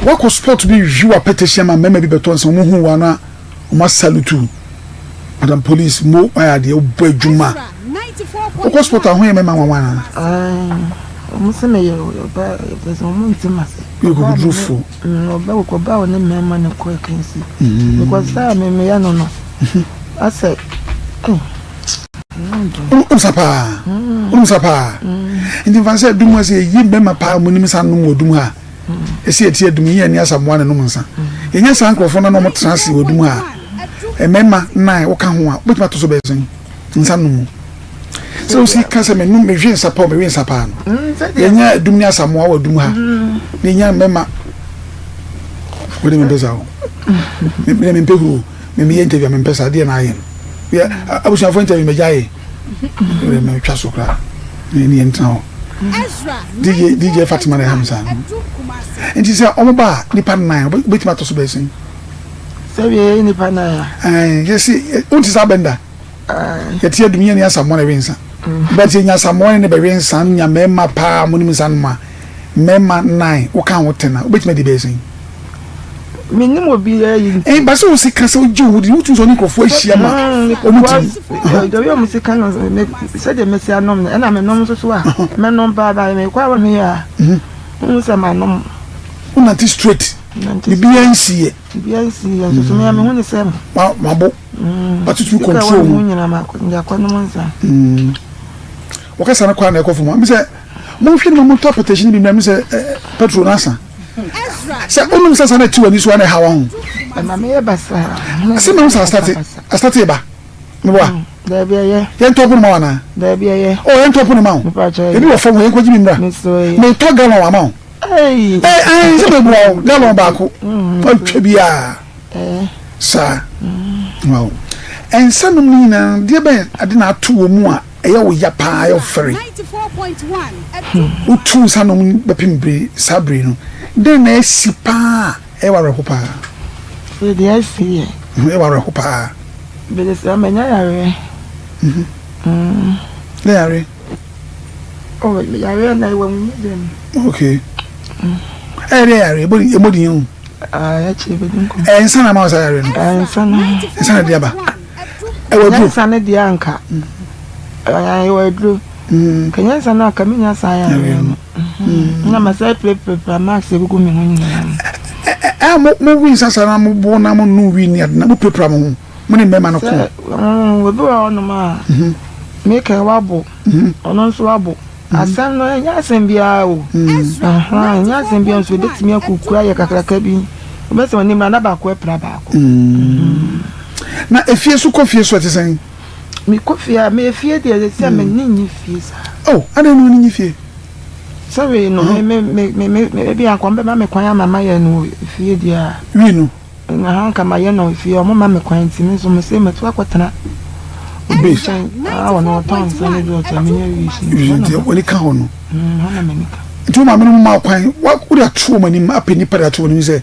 Wakɔ sport bi hwi w'apɛtɛhyia ma mmarima bi bɛtɔ nsa wɔn hu wa na wɔn asalutu madam police mo ayɛ adeɛ wobɔ adwuma wokɔ sport a ho yɛ mmarima nwanwa anaa. Wɔn sɛ meyɛ ɔba ɛsɛ wɔn nti ma sɛ. Yɛ kokodurufo. Ɔba ɔba a ɔne mmarima no kɔ akansi. Because saa me meyɛ no no asɛ. Wonom sa paa wonom sa paa nti nfa sɛ dum sɛ yɛyi mmarima paa mo nim sa nom wɔ dum ha ɛsɛ yɛte adum yi ani asamoa ne nom nsa yɛnyɛ saa nkurɔfoɔ no na wɔn tena ase wɔ dum ha mmarima nan woka ho a wobɛtumi ato so bɛyɛ sɛn nsa nom mu sɛ wosi ka sɛ menom mehwe nsa paa mehwe nsa paa no yɛnya adum ne asamoa wɔ adum ha na yɛnya mmarima wode mempɛ saa o mempɛ huro meyɛ interview a mempɛ saa deɛ na ayɛ no yɛ abusuafo interview mɛgya yɛ wode metwa so koraa ne ne yɛntena hɔ DJ DJ Fatima na ɛha me saa nti sɛ ɔmo ba a nipa nnan wobɛtumi atɔ so bɛyɛ sɛn sɛ wieɛ nipa nnan a yɛsi wonte saa bɛnda Yɛte adum yɛne Asamoah na ɛwe nsa. But yɛnya Asamoah ne ne bɛwe nsa nya mmarima paa mo nim nsa nom a mmarima nnan woka ho ten a wobɛtumi adi bɛyɛ sɛn? Menim obiara yi nti. Eh, ba sɛ wo se ka sɛ wogye wo ho di wotumi sɛ ɔne nkurɔfoɔ ahyia ma ɔmo tumi. Dɔbi ɔmo se ka no sɛdeɛ mesi anom no ɛna menom nso so a mɛnom paa ba mekɔ a wɔhwɛ a wohu sɛ manom. Wonante straight biribiara nsiiɛ. Biribiara nsiiɛ nso so me a mehu ne sɛ. Mabo. Watutu control mu. Nyina ma de akɔnom nsa. Wɔkasa no kwan na ɛkɔ fam. Mesɛ monhwɛ no ma montɔ apɛtɛhye no bi mmra mesɛ petrol no asa. Sɛ wonom sɛ saa na ɛte w'ani so a na ɛha wo ho. Ɛma meyɛ basaa. Sɛ mahu sɛ astate astate ba. Meboa. Daabi ɛyɛ. Yɛntɔ pono ma wo anaa? Daabi ɛyɛ. Oh yɛntɔ pono ma wo. Ebi wɔ fam hɔ yɛnkɔgye bi mmra. Metɔ gallon ama wo. Ei. Ee ae sɛ meboa wo gallon baako. Watwa biara. Saa. Wow. Nsa nom no nyinaa, deɛ bɛn ade na ato wɔ mu a ɛyɛ wo ya paa, ɛyɛ wo fɛre? Wotu nsa nom bɛpem bere saa bere no, dɛn na asi paa a ɛyɛ wo awerɛho paa? Deɛ asi yɛ. Ɛyɛ wo awerɛho paa. Bere sɛ manya yareɛ. Dɛn yareɛ? Oh, yareɛ na ɛwɔ mu mogya mu. Okay. Ɛyɛ dɛ yareɛ, ɛbɔ din o. Ɛɛ nsa na ama wo saa yareɛ no. Ɛɛ nsa na. Nsa na de aba. Ɛwɔ aduro. Nsa ne deɛ anka. Ɛwɔ aduro. Nka nyɛ nsa no a, nka mennya saa yareɛ no. Na masan apirapirapira marks agugu me ho nyinaa. Ɛ mo mo wi nsa saa na mo bo na mo nu wi ne ade na mo pirapira mo ho mo ne mmarima no ko. Sɛ obi wɔ hɔnom a meka wabo ɔno nso wabo asɛm no ɛnyɛ asɛm biara o ɛnyɛ asɛm biara nso ebetumi akukuru ayɛ kakraka bi wobɛsɛ wɔn anim na baako apira baako. Na efie so kɔ fie so ɛte sɛn? Mekɔ fie a, me fie deɛ sɛ mm. m'ani nnye fie saa. Oh, adɛn na w'ani nnye fie? Sɛ wei no, me me me me me me ebi anka ɔmo bɛma me kwan ama mayɛ no wɔ fie deɛ a. Wii no. Na ha nka mayɛ no wɔ fie, ɔmo ma me kwan nti me nso me se mɛto akɔtena obi nkyɛn. Ah, ɔno ɔtɔn nsa no bi ɔkyɛ menyɛ wii si. Wii nti w'ani ka hɔ no. Mm, hɔ na m'ani ka. Nti wo maame no ma kwan, wode ato wɔn anim, apɛ nnipa de ato wɔn anim sɛ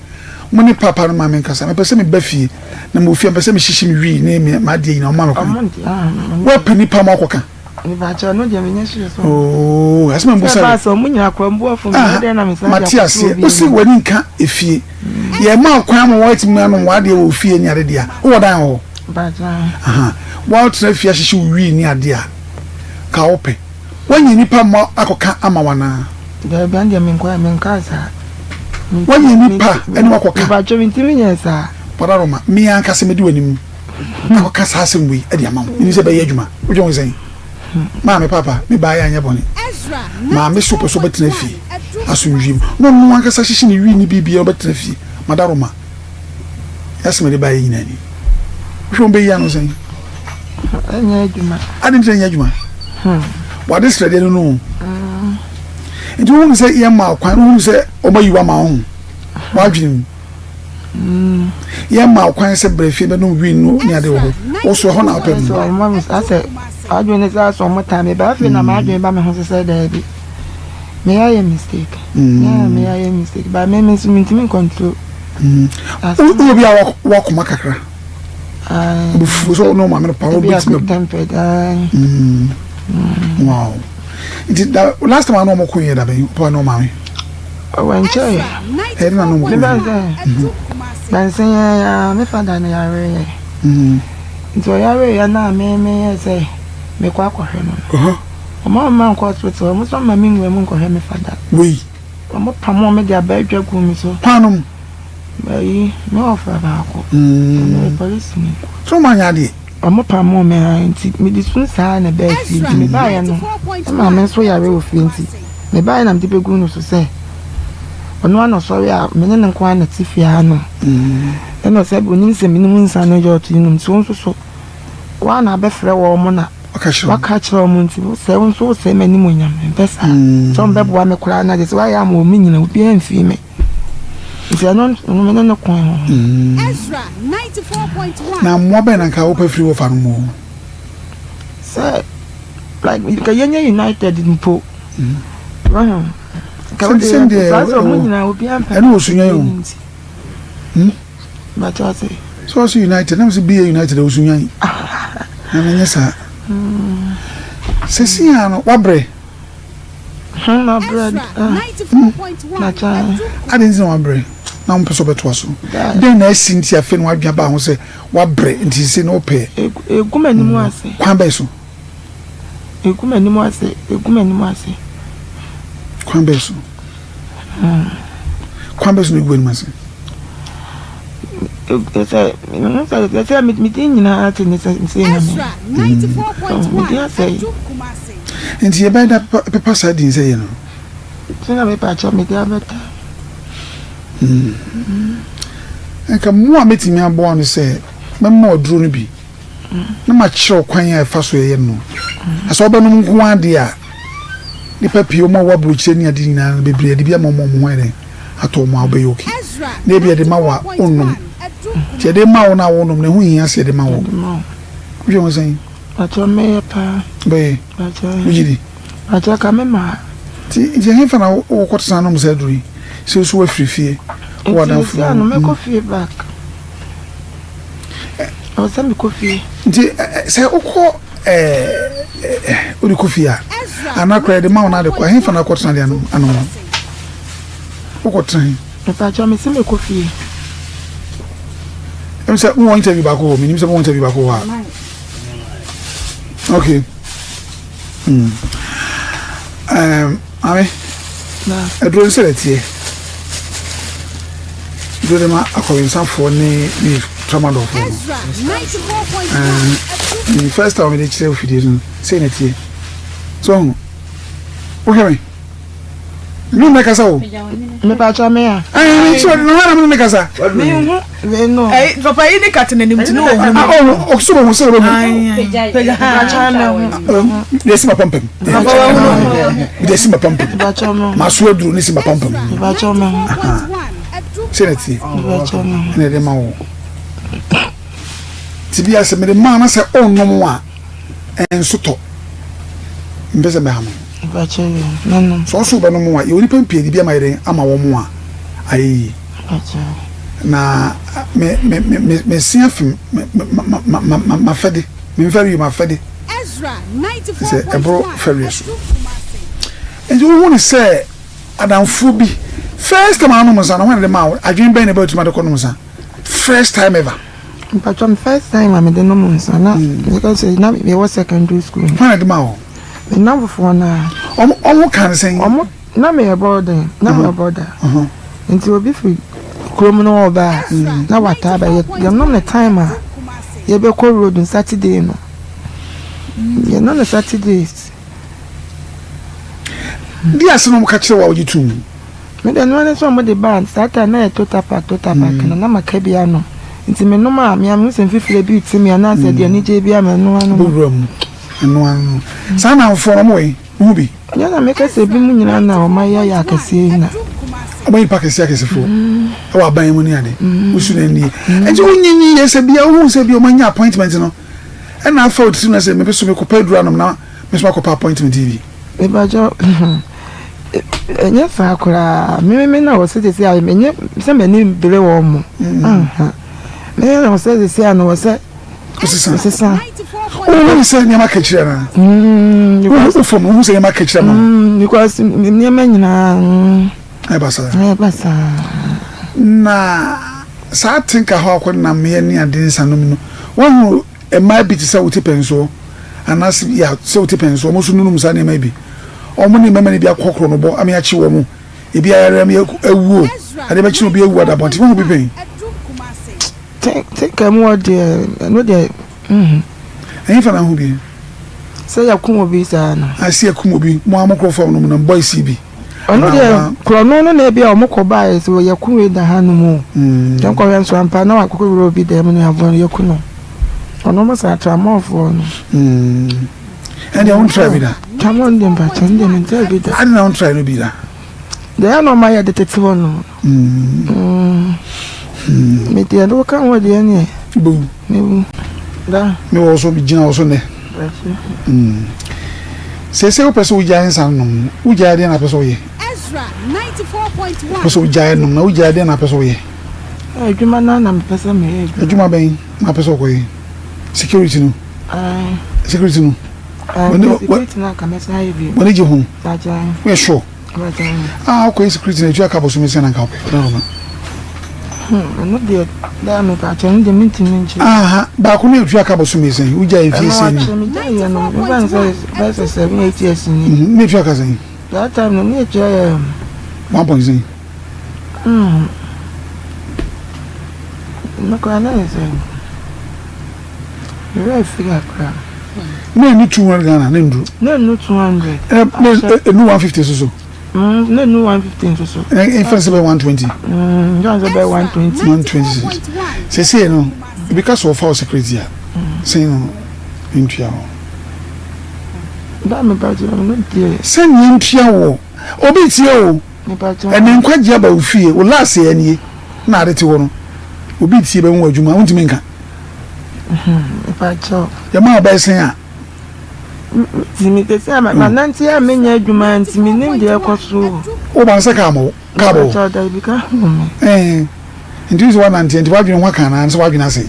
mo ne papa no maame nkasa, mepɛ sɛ meba fie. Na mewɔ fie a, mepɛ sɛ mehyehye me wii ne me m'adeɛ nyinaa, ɔma me kwan. Woapɛ nipa ma wakɔka. Oo, asɛm a mbusa no. Mate aseɛ. Wosi w'ani nka efie. Yɛma wo kwan ama woatumi anom w'adeɛ wɔ fie ne ade deɛ a, wowɔ dan wɔ hɔ? Woatena fie ahyehye wo wii ne adeɛ a, ka wopɛ. Woanya nipa ma akɔka ama wo anaa? Daabi, ɛndeɛ menkɔɛ, menkaa saa. Woanya nipa ne wakɔka? Mepakyɛ mentumi nyɛɛ saa. Brɔda Roma, me ankasa medi w'anim akɔka saa asɛm wei de ama wo. Menim sɛ ɛbɛyɛ adwuma. Wodwen ho sɛn? Maame, Paapa, me baeɛ anyɛ bɔne. Maame so pɛ sɛ ɔbɛtena fie asomdwoeɛ mu. Na ɔno ankasa hyehye ne wii ne biribiara ɔbɛtena fie. Mada Roma. Asɛm a ɛde baeɛ nyinaa ni. Wohwɛ wɔn bɛyi ano sɛn? Ɛnyɛ adwuma. Adi nti ɛnyɛ adwuma. Hmm. Wade srɛdeɛ no no. Hmm. Nti wohunu sɛ yɛn ma kwan wohunu sɛ wɔn ayi wa ma wo ho wadwene mu. Hmm. Yɛn ma kwan sɛ brɛ fie bɛnom wii no ne ade wɔ hɔ. Woso ɛhɔ na wopɛ no. Asɛ adwene sɛ asɛ wɔn tan me ba afei na m'adwene ba me ho sɛ sɛ daabi. Me ayɛ mistake. Yeah, me ayɛ mistake. But me me nso mentumi ncontrol. Wowɔ bi a wakoma kakra. Obufuo sɛ ɔne ɔmaame no pa wobɛtumi. Quick tempered. Wow. Nti da last time a na ɔmo ko yɛ da bɛn papa ne ɔmaame. Ɔwɛnkyɛ. Ɛyɛ na na ɔmo ko. Me ba sɛ. Nansa yi ara me fada no yareeɛ. Nti ɔyareeɛ no a me meyɛɛ sɛ mekɔ akɔhwɛ no no. Wɔn amma mankɔ hospital, wɔn nso amma me nwura mu nkɔhwɛ me fada. Wei. Wɔn pamoo me de abaa dwa guu me so. Hwannom? Ayi, me wɔfa baako. Ɔno yɛ polisini. So wɔn anyɛ adeɛ? Wɔn pamoo me ara nti, mede su saa na ɛbaa fie nti mebaeɛ no, me maame nso yare wɔ fie nti, mebaeɛ na mede bɛguu no so sɛ, ɔno ara na ɔsɔre a me ne no nko ara na ɛte fie ha nom. Ɛna ɔsɛ onim sɛ menim nsa no yɛ ɔto nom nti wo nso so, wo ara na abɛfrɛ wɔn na Waka akyerɛ wɔn nti, wosɛe wo nso wosɛe m'animuonyam. Mempɛ saa. Sɛ wɔbɛboa me koraa na gye sɛ woayɛ ama wɔn nyina, obiara mfii me. Nti ɛno no me ne no koe ho. Na mmoa bɛn na nka wopɛ firi wɔfa no mu? Sɛ like nka yɛnyɛ united mpo. Wahu? Nka wode Sɛ saa sɛ wɔn nyinaa obiara mpɛ ɛne wɔsunya yɛ o. Hmm? Bàtɛ ɔse. Sɛ ɔse United, na mese BA United a osunyan. Na menyɛ saa. Sɛsi a no, wabrɛ. Hmm, mabrɛ. Hmm. Ade nti na wabrɛ. Na wɔmpɛ sɛ ɔbɛtoa so. Dɛn na asi nti afei na wadwene aba ho sɛ wabrɛ nti sɛ na ɔpɛ. Egu m'anim ase. Kwan bɛn so? Egu m'anim ase, egu m'anim ase. Kwan bɛn so? Kwan bɛn so na egu w'anim ase? Sɛ mehu sɛ sɛ me din nyinaa te ne sɛ sɛ na me. Me din asɛe. Nti yɛbɛyɛ da pepa saa din sɛ yɛ no. Nti na mepa kyɛ me de abɛta. Nka mmoa a mɛtumi aboa no sɛ mɛma ɔduro no bi. na makyerɛ wo kwan a ɛfa so yɛyɛ no. Na sɛ wobɛnom nko ara deɛ a, nnipa pii wɔn a wɔwɔ aburokyire ne ade nyinaa no bebree yɛde bi ama wɔn a wɔn ho ayɛ dɛn atɔ wɔn a wobɛyɛ okay. Na ebi yɛde ma wo a wonnom. Nti yɛde ma wo no a wonnom no ɛho nhia sɛ yɛde ma wo. Wohwɛ ho sɛn? Pakyɛ mɛyɛ paa. Bɛyɛ. Wogye di? Pakyɛ ka me maa. Nti nti ɛhefa na wokɔtena nom saa aduro yi? Sɛ wo so woafiri fie, wowɔ adamfo bi. Nti no mɛkɔ fie back. Ɛwɔ sɛ mekɔ fie. Nti sɛ wokɔ ɛɛ wode kɔ fie a anaa koraa yɛde ma wo na ade kɔ ɛhefa na akɔtena de anom anom no wokɔtena he? Mepakyɛ mese mekɔ fie. Ɛm sɛ mowɔ interview baako hɔ menim sɛ mowɔ interview baako hɔ a okay. Mm. Um, maame, aduro no sɛ ɛteɛ. Aduro de ma akɔwensafoɔ ne ne tramadɔfoɔ no. Um, first time mede kyerɛ fidie no sɛ na ɛteɛ. So, wohwɛ me. Mi na kasa o. Mepa kyɛ me a. Ɛɛ mi kyerɛ na hɔn na mi ne kasa. Mi hu mi no. Ɛyi papa yi ne kata n'anim ti ne ohun. Ah ɔhu ɔso ohun sɛ ɔbɛ hu. Mepa kyɛ me ho. Mi de si ma pampam. Papa wa hunu. Mi de si ma pampam. Mepa kyɛ me ho. Ma so aduro ne si ma pampam. Mepa kyɛ me ho. Sɛ na tie. Mepa kyɛ me ho. Ɛna ɛde ma wo. Ti bi asɛ mi de maa na sɛ ɔnnom a ɛnso tɔ. Mpɛ sɛ mɛha no. Sɛ ɔso wobɛnom a, yɛwɔ nnipa pii de bi ama yɛn ama wɔn a ayɛ yie. Na me me me me mesi afi me ma ma ma ma mafɛde memfɛre yi mafɛde sɛ ɛboro fɛreɛ so. Nti wohu ne sɛ adamfoɔ bi first time anom nsa no wɔn de ma wo adwene bɛn na ɛbɛtumi ade kɔ nom nsa first time ever. Mpatwa me first time a mede nom nsa na meka sɛ na mewɔ secondary school. Hwan na de ma wo? Me nnamfofoɔ no ara. Wɔn wɔn ka no sɛn? Wɔn na meyɛ boarding na meyɛ boarder nti obi firi kurom no ɔba a na wataa ba yɛ yɛnom no time a yɛbɛkɔ road no Saturday no yɛnom no Saturdays. Di ase na wɔn ka kyerɛ wo a wogye tom. Me deɛ noa ne sɛ wɔn de ba a saa time na yɛ total pack total pack no na maka bi anom nti menom a me a mehu sɛ mfifire bi rete me anaasɛ deɛ anigyeɛ bi ama ɛnoa no. Bɔwura mu. Ɛno ara no. Saa nnamfoɔ no, wɔwɔ he? Wohu bi? Ɛnyɛ na meka sɛ ebinom nyinaa na wɔayɛ yɛ akɛseɛ yi na. Wɔyɛ nnipa akɛseɛ akɛsefoɔ wɔ aban mu ne ade. Wosu na nie. Nti wonyinyi yɛ sɛ bia wohu sɛ bia wɔanya appointment no ɛna afa wo tirim na sɛ mepɛ so mekɔpɛ aduru anom na me nso makɔpɛ appointment yi bi. Mepakyɛw, ɛnyɛ saa koraa. Me me na wɔ sɛ sɛsɛ a menyɛ sɛ m'ani bere wɔn mo. Me na wɔ sɛ sɛsɛ a na wɔ sɛ Osesa. Osesa. Wohu sɛ nneɛma ka kyerɛ na. Wohu fam wohu sɛ nneɛma ka kyerɛ ma. Because nneɛma nyinaa. Ɛba saa. Ɛba saa. Na saa tenka hɔ akɔ nameɛ ne ade nsa nom no woahu mmaa bi te sɛ wote pɛnsoɔ anaasɛ ya sɛ wote pɛnsoɔ wɔn nso nunum saa nneɛma bi wɔn ne mmarima no bi akɔ korɔ no bɔ ame akye wɔn ebi ayare ame awuo adeɛ bɛkye obi awu ada abɔnten wohu bi pɛn. Te ka mu hɔ deɛ, ɛno deɛ nhu. Ɛhefa na ahu bi? Sɛ yɛkum obi saa no. Ah, sɛ yɛkum obi, mo ara mo nkurɔfoɔ a mo nam boys yi bi. Ɔno deɛ, korɔno no na ebi a wɔn kɔ baeɛ sɛ yɛku wei da ha nom o. Yɛn kɔhwɛ nso ampa na wakɔkɔ wura obi dan mu na yɛaboa no yɛku no. Ɔno mo saa tramɔfoɔ no. Ɛndeɛ wo ntra bi da? Tramɔ no deɛ mpakyɛ, ɛndeɛ mentra bi da. Ade na wo ntra no bi da? Deɛ ɛyɛ na ɔma yɛde tete hɔ no. Me deɛ de woka ho deɛ neɛ. Bowu. Mewu. Da. Me wɔ so gyina wɔ so nnɛ. Sese wopɛ sɛ wogyae nsa no nom. Wogyae deɛ na apɛ sɛ woyɛ. Wopɛ sɛ wogyae nom na wogyae deɛ na apɛ sɛ woyɛ. Adwuma no na mepɛ sɛ meyɛ adwuma. Adwuma bɛn na apɛ sɛ wokɔyɛ? Security no. Security no. Security no anka mɛsan ayɛ bio. W'ani gye ho? Woyɛ sure? Ah, wokɔyɛ security na ɛtua ka bosome sɛn na nka wopɛ? Na ɔma. Ɛno deɛ daa mepakyɛ no deɛ mentumi nkyerɛ. Aha, baako no ɛtua ka bosome sɛn? Wogya mfie sɛn ni? Ɛno akyɛ megya yɛ no, mefa no sɛ bɛyɛ sɛ 7 8 years ni. Ne ɛtua ka sɛn? That time no ne ɛtua yɛ. 1 point sɛn? No koraa na yɛ sɛn? Me werɛ afi kakra. Na ɛnu 200 Ghana na nduru. Na ɛnu 200. Na ɛnu 150 nso so. Na ɛnu 150 nso so. Ɛnfa sɛ bɛ 120. Nfa sɛ bɛ 120. 120. Sɛsɛ no ebi ka sɛ ɔfa wo security a sɛn no ntua wɔ. Da me ba kyerɛ no deɛ. Sɛ nea ntua wɔ obi tie o. Ɛnɛ nkwagye aba wo fie wo last yɛ nie na ade te hɔ no obi tie bɛhu w'adwuma wontumi nka. Yɛma wo bɛyɛ sɛn a. Nti me te sɛ manante a menyɛ adwuma nti menim deɛ ɛkɔ so. Wo ba no sɛ kaa mo kaa bɔ. Ɛɛ nti sɛ wanante nti wadwene ho aka anaa sɛ wadwene ase.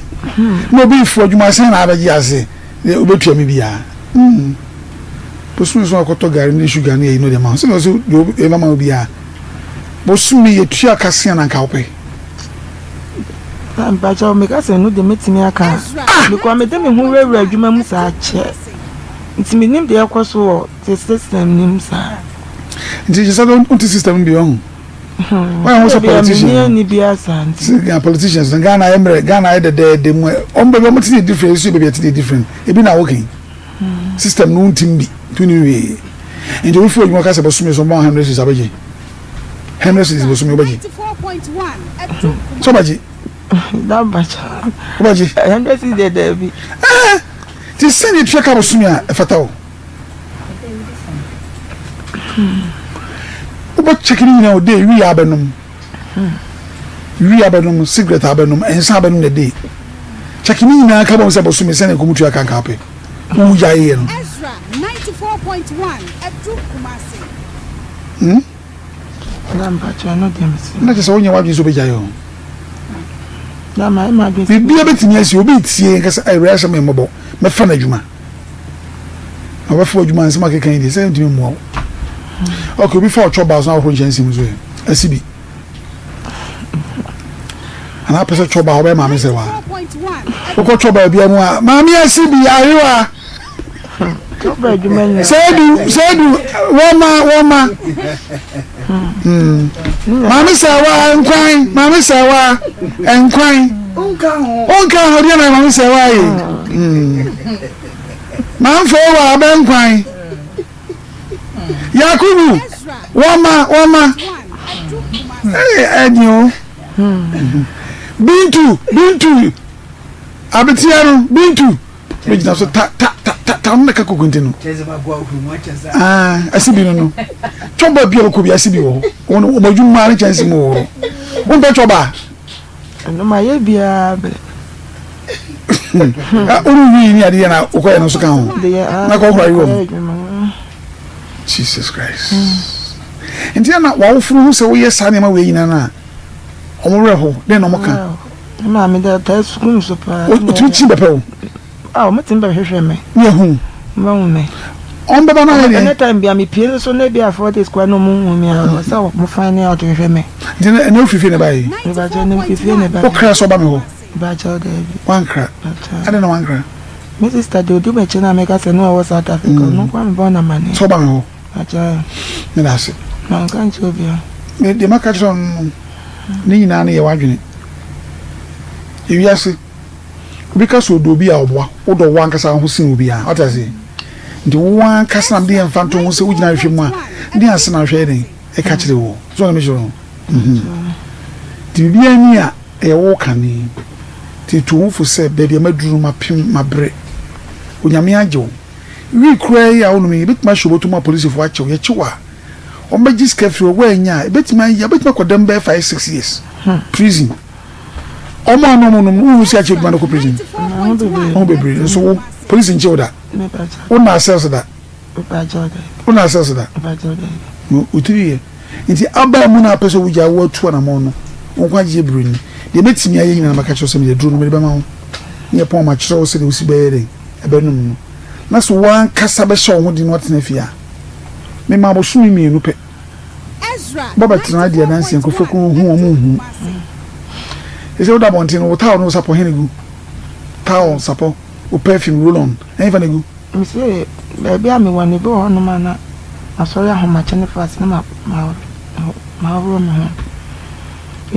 Na obi fo adwuma sɛn na abɛgye ase wobɛtua me biara. Bosome so akɔtɔ gari ne sugar ne ayi no de ma wo sɛ ɔsɛ deɛ ɛbɛma wo biara. Bosome yɛtua ka sɛn na nka wopɛ. Mpakyɛw meka sɛ ɛno deɛ mɛtumi aka a because mede me ho wurawura adwuma mu saa kyɛ nti menim deɛ ɛkɔ so wɔ te system no mu saa. Nti kyerɛ sɛ wonte system no bi ɔho. Wɔyɛ ho sɛ politician. Sɛ politicians no Ghana ayɛ mmerɛ Ghana ayɛ dɛdɛɛdɛ mu ɔmo baabi ɔmo te yɛ different esu baabi ɛte yɛ different ebi na awoken system no wontim bi nti wonim hwee nti obi fi adwuma ka sɛ bɔsome so ɔmo 100 cedis abɛgye 100 cedis bɔsome wobɛgye sɛ wobɛgye wobɛgye 100 cedis deɛ daabi nti sɛdeɛ tua ka bɔsome a ɛfata o Wobɛ check ne nyinaa o day wii abɛnom wii abɛnom cigarette abɛnom nsa abɛnom na day check ne nyinaa ka bom sɛ bosome sɛ ne nkɔmu tua kanka apɛ wo gya yɛ no. Hmm? Na kyerɛ sɛ wonyɛ w'adwene sɛ wobɛgyae o. Biribiara bɛtumi asi obi tie nkasa awura asɛm yɛ mmɔbɔ mɛfa no adwuma. Na wɔbɛfa w'adwuma nsɛm akeka yi deɛ sɛ ntumi mmoa wo. Ok obi fa ɔtwɔ baa so na ahohoro nkyɛnse mu so yɛ asi bi. Anaa pɛ sɛ twɔ baa wobɛyɛ maame sɛ waa. Wokɔ twɔ baa bia mu a maame asi bi ayewa. Sɛdu sɛdu wɔma wɔma. Hmm. Maame sɛ waa nkwan maame sɛ waa nkwan. Onka ho deɛ na maame sɛ waa yi. Hmm. Manfo wa abɛ nkwan. Yakubu wɔma wɔma. Ee ɛdi o. Bintu bintu abetia no bintu. Bɛ gyina so ta ta ta ta ta ɔno na ka koko nti no. Ah, ɛsi bi no no. Twɔba bi a ɔkɔ bi ɛsi bi wɔ hɔ. Wɔn wɔn adwuma ne kyɛnse mu wɔ hɔ. Wɔn pɛ twɔba. Ɛno ma yɛ biara bɛ. Ɔno wi ni adeɛ na ɔkɔ yɛ no nso ka ho. Na kɔ ɔkora yi wɔ mu. Jesus Christ. Nti na wawofo no ho sɛ woyɛ saa nneɛma wei nyinaa no a wɔn werɛ ho dɛn na wɔn ka. Me maame de ɔtaa sukuu me so paa. Otumi kyi bɛpɛ wo. Ah, wɔn tumi bɛhwehwɛ me. Ne ehu. Wɔn bɛhu me. Wɔn bɛba na ayɛ deɛ. Ɛnɛ time bi a me pie nso na ebi a 4 days kora na wɔn hu me a sɛ wɔn find out hwehwɛ me. Nti na ɛnɛ ofifie na ɛba yi. Mebakyɛ ne fifie na ɛba. Wokra sɛ ɔba me hɔ. Mebakyɛ daabi. Wankra. Adɛn na wankra? Me sister deɛ odi m'akyi na meka sɛ ne ɔwɔ South Africa ɔno nko a mebɔ no amaneɛ. Sɛ ɔba me hɔ. Mebakyɛ. Meda ase. Manka nkyerɛ obiara. Me deɛ maka kyerɛ no no ne nyinaa no yɛ w'adwene. Ewiase obi ka sɛ ɔdɔ obi a ɔboa wodɔ wo ankasa ho sen obiara wate aseɛ nti wo ankasa na mede yɛ mfa nto ho sɛ wogyina ahwehwɛ mu a ne ase na ahwɛ yɛ den ɛka kyerɛ wo so na mekyerɛ no nti biribiara ni a ɛyɛ wo kane nti tu ho fo sɛ baabi a maduru no mapem mabrɛ Onyame agye wo Wii koraa yi a wonom yi, ebetumi ahyɛ obotom a polisifo akye wo. Yɛkye wo a, wɔbɛgye sika afiri hɔ. Woannya a, ebetumi ayɛ, wobetumi akɔ dɛm bɛyɛ 5, 6 years prison. Wɔn a na wɔnom no, wohu sɛ akyɛ adwuma no kɔ prison. Ho bebree. Nso wo, polisi nkye wo da. Wo na cells da. Wo na cells da. Wo tiri yɛ. Nti aba mu na apɛ sɛ wogya wo atu anamɔn no, wo nkwagyeɛ bere ni. Deɛ mɛtumi ayɛ nyinaa mɛka kyerɛ wo sɛ mede aduro no mede bɛma wo. Ne yɛ pɔn makyerɛ wo sɛdeɛ wosi bɛyɛ dɛn ɛbɛnom no. Na sɛ wo ankasa bɛhyɛ wo ho den na woatena fie a, mema abosome mmienu pɛ. Bɔ bɛtena adi adanseɛ nkurɔfoɔ kɔ hu wɔn nhu. Ɛsɛ woda abɔnten no wo towel no wo sapɔ hene gu. Towel, sapɔ, wo perfume, roll on, ɛhefa na egu? Mese baabi a mewɔ no, ebi wɔ hɔnom a na masɔre ahomakye no fast na mahohoro me ho.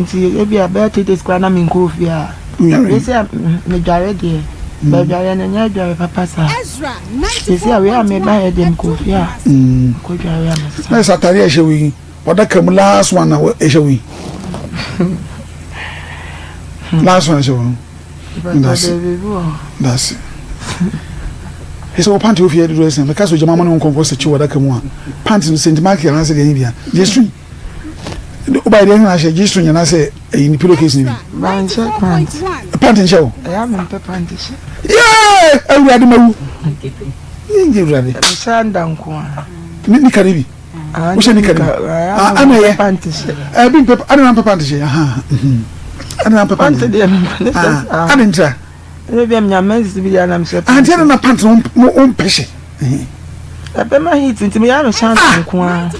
Nti ebi a bɛyɛ 3 days koraa na menkɔɔ fie a. Wei a medware deɛ, bɛdware no nyɛ adware papa saa. Sɛsi a wei a meba yɛ deɛ mekɔɔ fie a mekɔdware a mesa. Na sɛ atare a ɛhyɛ wo yi, ɔdaka mu last one na ɛhyɛ wo yi. Last one ɛhyɛ wo no. Ndase. Ndase. Ɛsɛ wɔ panty ofie dodo ɛsɛn meka so gyama mo ne nkɔnkɔ sɛ kyi wɔ adaka mu a panty no St. Michael anaasɛ deɛ bia G-string woba deɛ na ahyɛ G-string anaasɛ ɛyi ne pillowcase ne bi banhyɛ pant panty nhyɛ wo ɛyɛ me mpɛ panty hyɛ yee awurade mawu yee awurade mehyɛ anda nko a ne nika ne bi wohyɛ nika no ana ɛyɛ ɛbi mpɛ ana na mpɛ pante hyɛ ana na mpɛ pante ana ntira ante ana na pante no mpɛ hyɛ ɛbɛma heat nti meyɛ ano hyɛ anda nko ara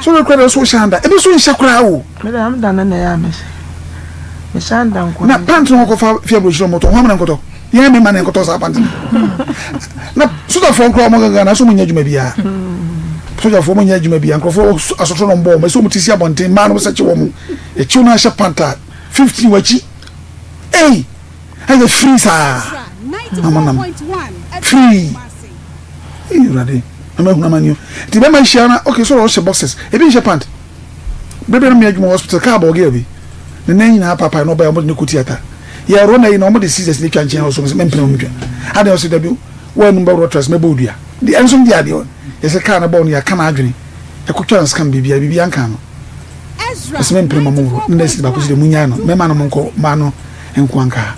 so wekura dɛ so hyɛ anda ebi so nhyɛ koraa o mede anda no na ɛyɛ a mehyɛ mehyɛ anda nko na pante no kɔfa fie aburokyerɛ mɔtɔ ho amena nkɔtɔ Yɛn mmarima na yɛkɔtɔ saa pant no. Na sogyafoɔ koraa wɔn gangan na so wɔn nyɛ adwuma biara. Sogyafoɔ wɔn nyɛ adwuma bia nkurɔfoɔ asotro na wɔn bɔ wɔn ɛsɛ wɔn ti si abɔnten mmaa no sɛ kye wɔn akyiw no ahyɛ panta 15 wakyi ei ɛyɛ firi saa na wɔn nam firi ei awurade na ma ehunu amani o nti bɛma ahyia na okay so ɔhyɛ boxers ebi nhyɛ pant bere bi na meyɛ adwuma wɔ hospital kaa bɔ ɔgɛɛ bi ne nan nyinaa paapae na ɔbɛyɛ wɔn de ne kɔ theatre yɛ ɛrɔ na yi na wɔn de scissors ne twa nkyɛn ɔsɔ mɛ mpene wɔn twa adeɛ ɔsɛ dabi wɔn anum bɛworɔ trust mɛbɔ odua. Deɛ ɛnso deɛ adeɛ yɛsɛ kaa no bɔɔ no yɛaka n'adwene ɛkɔtwa no scan biribiara biribiara nka no ɔsɛ mempere ma mo ne nɛɛse baako sɛ deɛ monyae no mɛma no monkɔ mmaa no nko anka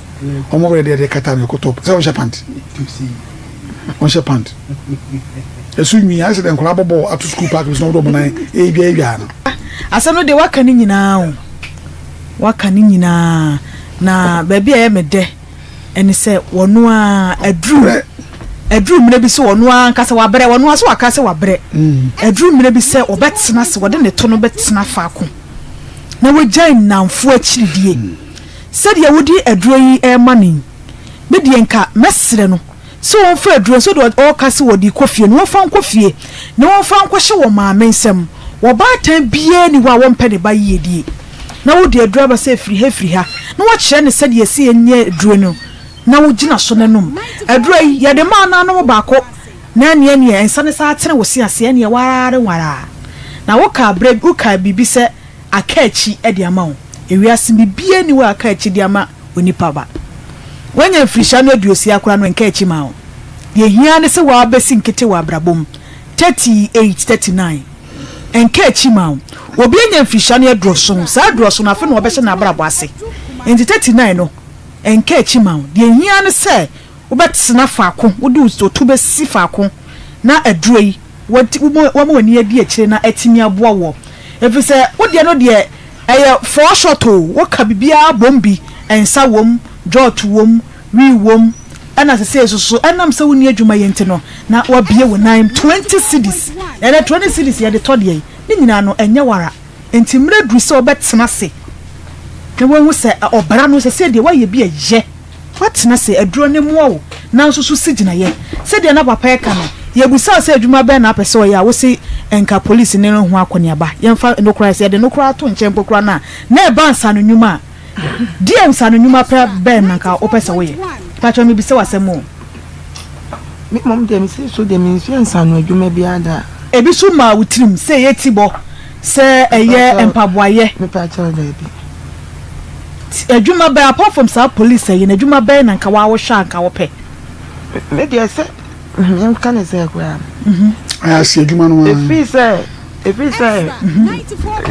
wɔn werɛ deɛ deɛ kata no ɛkɔ top sɛ wɔnhyɛ pant wɔnhyɛ pant ɛso nwi ayɛ sɛ deɛ nkwadaa bɔ bɔɔl ato school park bi so na wɔde wɔn nan ɛredwa ɛredwa no. Asɛm no deɛ waka ne nyinaa o waka ne nyinaa na baabi a ɛyɛ me dɛ Ɛne sɛ wɔno ara aduru aduru mmerɛ bi sɛ wɔno ara ankasa wabrɛ wɔno ara sɛ waka sɛ wabrɛ aduru mmerɛ bi sɛ wɔbɛtena ase wɔde ne to no bɛtena faako na wɔgyae nnamfo akyiridie sɛdeɛ wode aduro yi rema no yi me deɛ nka mɛsrɛ no sɛ wɔmfa aduro no sɛdeɛ ɔreka sɛ wɔde kɔ fie no wɔmfa nkɔ fie na wɔmfa nkɔhyɛ wɔn maame nsam wɔbaatan biara ni hɔ a wɔmpɛ ne ba yiedie. na wode aduru aba sɛ firi ha firi ha, na woakyerɛ no sɛdeɛ ɛsɛ yɛnyɛ aduro no, na wogyina so na nom. Aduro yi, yɛde ma no anom baako, na ɛneɛ neɛ nsa no san tene wo se aseɛ, ɛneɛ waraa ne waraa. Na wokaa berɛ bi, wokaa biribi sɛ aka akyi de ama wo. Ewiase biribiara nni hɔ a aka akyi de ama onipa ba. Woanya mfirihyia no aduosia koraa no, ɛnka akyi maa wo. Deɛ ɛhia ara ne sɛ woabɛsi nkete wɔ abrabɔ mu. 38, 39. Ɛnka akyi mma wo. Obi anya mfirihyia no aduɔson, saa aduɔson no afe na ɔbɛhyɛ n'abrabɔ ase. Enti 39 no, ɛnka akyi mma wo. Deɛ ɛhia ara ne sɛ wobɛtena faako, wode wo to bɛsi faako na aduro yi, woama w'ani adi akyire na atumi aboa woɔ. Ɛfiri sɛ wo deɛ no deɛ, ɛyɛ four shot o, woka biribiara bom bi, nsa wom, jot wom, Wii wom, ɛna sesei nso so ɛnam sɛ wonni adwuma yɛ nti no na wabue wo nan 20 cedis, ɛnɛ 20 cedis yɛde tɔ deɛn? Ne nyinaa no ɛnyɛ wara, nti mmerɛ duru sɛ wobɛtena ase na wahu sɛ ɔbra no sesei deɛ woayɛ bi ɛyɛ, woatena ase aduro no mmoa wo nanso so si gyinaeɛ, sɛdeɛ na papa ɛka no yɛbusa wo sɛ adwuma bɛn na wopɛ sɛ ɔyɛ a wose nka police ne no ho akɔneaba, yɛmfa no koraa sɛ yɛde no koraa to nkyɛn mpo koraa no a na ɛba nsa no nnwuma a. Deɛ nsaano nnwuma pɛ bɛn na nka wopɛ sɛ woyɛ? Mpakyɛw mebisa wo asɛm o. Me mmom deɛ mese so deɛ mensua nsaano adwuma biara da. Ebi so maa wo tirim sɛ ɛyɛ tibɔ, sɛ ɛyɛ mpaboayɛ. Mepakyɛw daabi. Adwuma bɛn apart from saa police ɛyi no adwuma bɛn na nka waa wohwɛ a nka wopɛ? Me deɛ sɛ menka ne sɛ koraa. Ayɛ adwuma no ara. Ɛfiri sɛ ɛfiri sɛ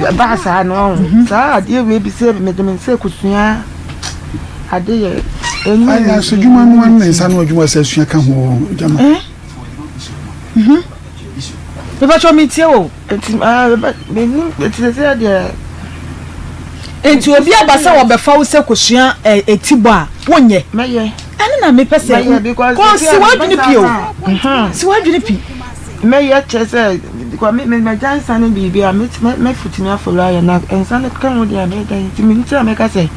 ɛbaa saa no ɔho saa adeɛ wei bi sɛ mede me nsa kosua ade yɛ ɛnyɛ ayɛ ase adwuma no ara ne nsa no adwuma sɛ sua ka ho gyama. Mepakyɛw metie wo. Nti menim nti sɛ deɛ. Nti obi aba sɛ wɔbɛfa wo sɛ kosua eti bɔ a wonyɛ. Mɛyɛ. Ɛno na mepɛ sɛ kɔ si w'adwene pi o si w'adwene pi. Mɛyɛ kyerɛ sɛ because me me mɛgya nsa no biribi a mɛfutumi afɔlo ayɛ na nsa no ka ho deɛ a mɛyɛ dɛn nti me nti a mɛka sɛ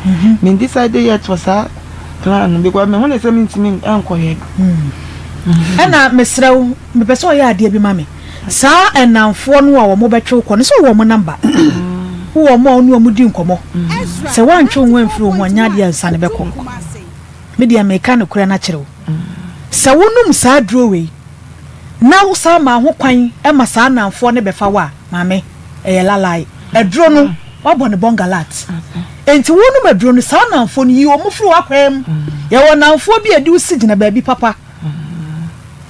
me decide yet for saa plan no because mehu ne sɛ mentumi nkɔyɛ. Ɛna mesrɛ wo mepɛ sɛ ɔyɛ adeɛ bi ma me saa nnamfoɔ no a wɔbɛtwe wo kɔ no sɛ wowɔ wɔn namba wowɔ wɔn a wo ne wɔn di nkɔmmɔ sɛ woantwe wo ho amfiri wo ho a nyɛ adeɛ a nsa no bɛkɔ. Me deɛ meka nokorɛ no akyerɛ wo, sɛ wonom saa aduro wei na wosan ma ho kwan ma saa nnamfoɔ no bɛfa wo a, maame, ɛyɛ lalae. Aduro no, woabɔ no bɔngalat. Enti wonom aduro no, saa nnamfoɔ no, yi wɔn firi w'akwan mu. Yɛwɔ nnamfoɔ bi a yɛde wo si gyina baabi papa,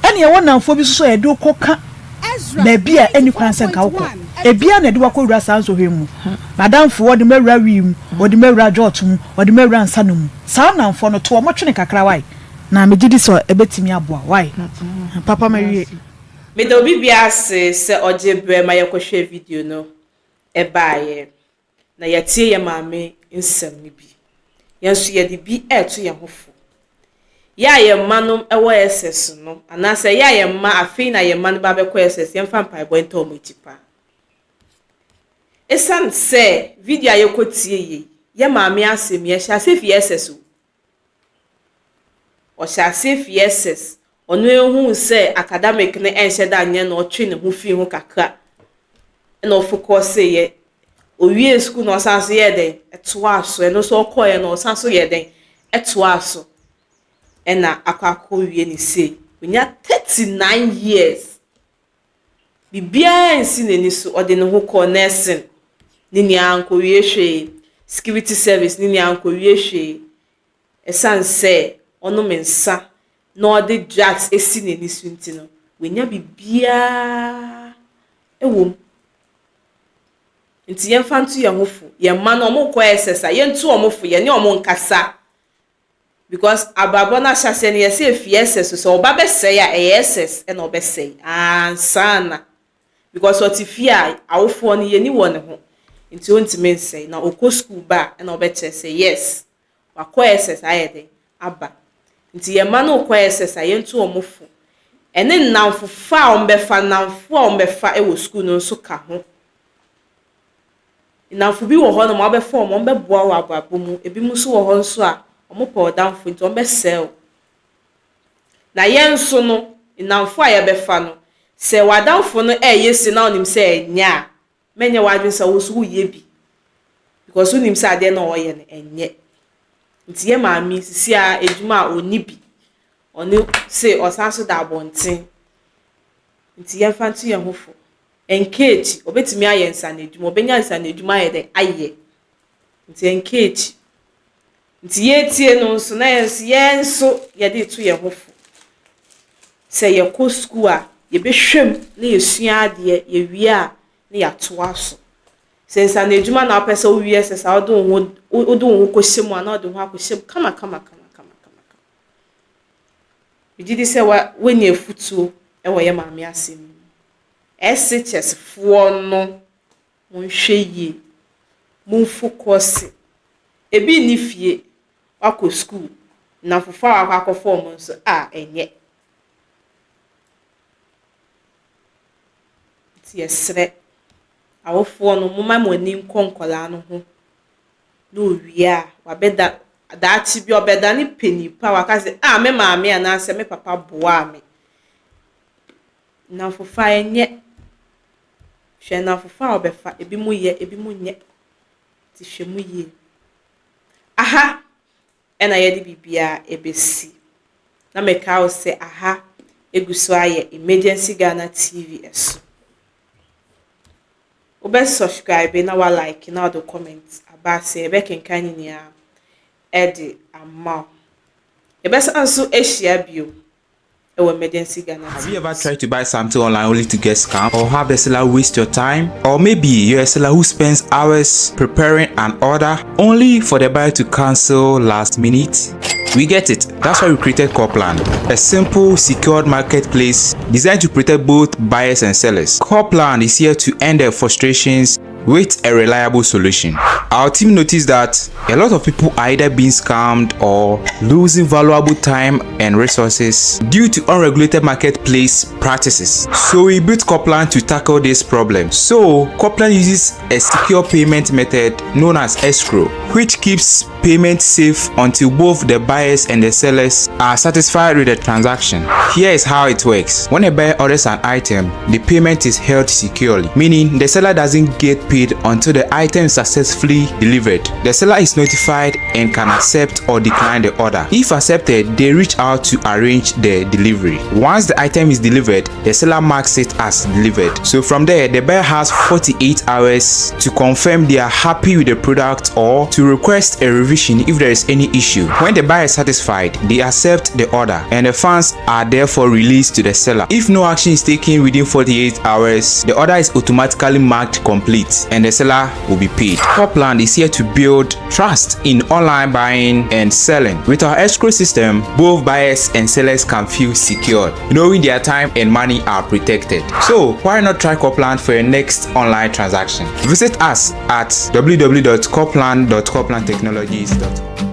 ɛna yɛwɔ nnamfoɔ bi nso so a yɛde wo kɔka baabi a ɛnni kwan sɛ nka wokɔ. Ebia na ɛde wo akɔwura saa nsɔhwɛ mu. M'adamfo, wɔde me awura wii mu, wɔde me awura dwɔɔto mu, wɔde me awura nsa nom mu. Saa nnamfoɔ no, to wɔn twene kakra wae? Na megye di sɛ ɛbɛtumi aboa wo wae? Papa mawie. Meda obi biara ase sɛ ɔgye berɛ ma yɛkɔhwɛɛ video no baeɛ, na yɛatie yɛn maame nsɛm no bi. Yɛn nso yɛde bi reto yɛn ho fo. Yɛ a yɛn mma nom wɔ SS no, anaasɛ yɛ a yɛn mma afei na yɛn mma no ba bɛkɔ SS, yɛmfa mpaebɔ nta wɔn akyi paa. Esiane sɛ video a yɛkɔtiee yi yɛ maame asɛm yi, ɛhyɛ aseɛ fi SS o. Ɔhyɛ aseɛ fi SS. Ɔno ehuu sɛ academic no ɛnhyɛ da nyɛ na ɔtwe ne ho fii ho kakra ɛna ɔfokɔseeɛ. Owiee sukuu no ɔsan so yɛɛ dɛn? Ɛtoaa so. Ɛno nso ɔkɔeɛ no ɔsan so yɛɛ dɛn? Ɛtoaa so. Ɛna akɔ akɔwie ne sei. Onya 39 years. Biribiara nsi n'ani so. Ɔde ne ho kɔɔ nursing. Ne nyinaa ankɔwie hwee. Security service ne nyinaa ankɔwie hwee. Ɛsiane sɛ ɔnom nsa na ɔde drugs esi n'ani so nti no, wanya biribiara wɔ mu. Nti yɛmfa nto yɛn ho fo. Yɛn mma no wɔrekɔ SS a, yɛnto wɔn fo, yɛne wɔn nkasa. Because abrabɔ no ahyɛaseɛ no yɛsɛ efi SS so sɛ ɔba bɛsɛe a ɛyɛ SS ɛna ɔbɛsɛe ansa na because ɔte fie a awofoɔ no yɛni wɔ ne ho nti ɔntumi nsɛe na ɔkɔ school ba a ɛna ɔbɛkyerɛ sɛ yes wakɔ SS ayɛ den aba nti yɛn mma no kɔ SS a yɛnto wɔn fo ɛne nnamfofa a wɔbɛfa nnamfo a wɔbɛfa wɔ school no nso ka ho nnamfo bi wɔ hɔnom a wɔbɛfa wɔn wɔbɛboa wɔ abrabɔ mu ebinom nso wɔ hɔ nso a wɔpɛ ɔdamfo nti wɔbɛsɛe wo na yɛn nso no nnamfo a yɛbɛfa no sɛ w'adamfo no ɛreyɛ si na ɔnim sɛ ɛnyɛ a mɛnyɛ w'adwene sɛ wo nso woyɛ bi because wonim sɛ adeɛ na ɔreyɛ no ɛnyɛ nti yɛ maame sisi a edwuma a ɔnni bi ɔne se ɔsan so da abɔnten nti yɛmfa nto yɛn ho fo nka akyi obetumi ayɛ nsanodwuma obenya nsanodwuma ayɛ dɛ ayɛ nti nka akyi nti yɛretie no nso na yɛn nso yɛn nso yɛde to yɛn ho fo sɛ yɛkɔ sukuu a yɛbɛhwɛ mu na yɛsua adeɛ yɛwie a na yɛatoa so sɛ nsanodwuma na wopɛ sɛ wowie sɛ saa wode wo ho wode wo ho kɔhyɛ mu a na wode wo ho akɔhyɛ mu kama kama kama kama kama megye di sɛ wa woanya afutuo wɔ yɛ maame asɛm mu SHS foɔ no monhwɛ yie momfocus ebi nni fie wakɔ sukuu nnamfofoɔ a wakɔ akɔfa wɔn nso a ɛnyɛ nti yɛsrɛ awofoɔ no momma mo ani nkɔ nkwadaa no ho na owie a wabɛda daakye bi ɔbɛdane panin pa a waka sɛ a me maame anaasɛ me papa boaa me nnamfofa ɛnyɛ hwɛ nnamfofa a wɔbɛfa ebi mo yɛ ebi mo nyɛ nti hwɛ mu yie aha ɛna yɛde biribiara ɛbɛsi na meka wo sɛ aha egu so ayɛ Emergency Ghana TV ɛso wobɛ subscribe na wa like na wɔde comment aba ase yɛbɛkenkan ne nyinaa ɛde ama wo yɛbɛsan so ahyia bio ɛwɔ Emergency Ghana Have you ever tried to buy something online only to get scammed or have the seller waste your time? Or maybe you're a seller who spends hours preparing an order only for the buyer to cancel last minute? We get it. That's why we created Coplan, a simple, secured marketplace designed to protect both buyers and sellers. Coplan is here to end their frustrations with a reliable solution. Our team noticed that a lot of people are either being scammed or losing valuable time and resources due to unregulated marketplace practices. So we built Coplan to tackle this problem. So Coplan uses a secure payment method known as escrow, which keeps payment safe until both the buyers and the sellers are satisfied with the transaction. Here is how it works. When a buyer orders an item, the payment is held securely, meaning the seller doesn't get paid until the item is successfully delivered. The seller is notified and can accept or decline the order. If accepted, they reach out to arrange the delivery. Once the item is delivered, the seller marks it as delivered. So from there, the buyer has 48 hours to confirm they are happy with the product or to request a revision if there is any issue. When the buyer is satisfied, they accept the order and the funds are therefore released to the seller. If no action is taken within 48 hours, the order is automatically marked complete and the seller will be paid. Copland is here to build trust in online buying and selling. With our escrow system, both buyers and sellers can feel secured, knowing their time and money are protected. So why not try Copland for your next online transaction? Visit us at www.copland.coplandtechnologies.com.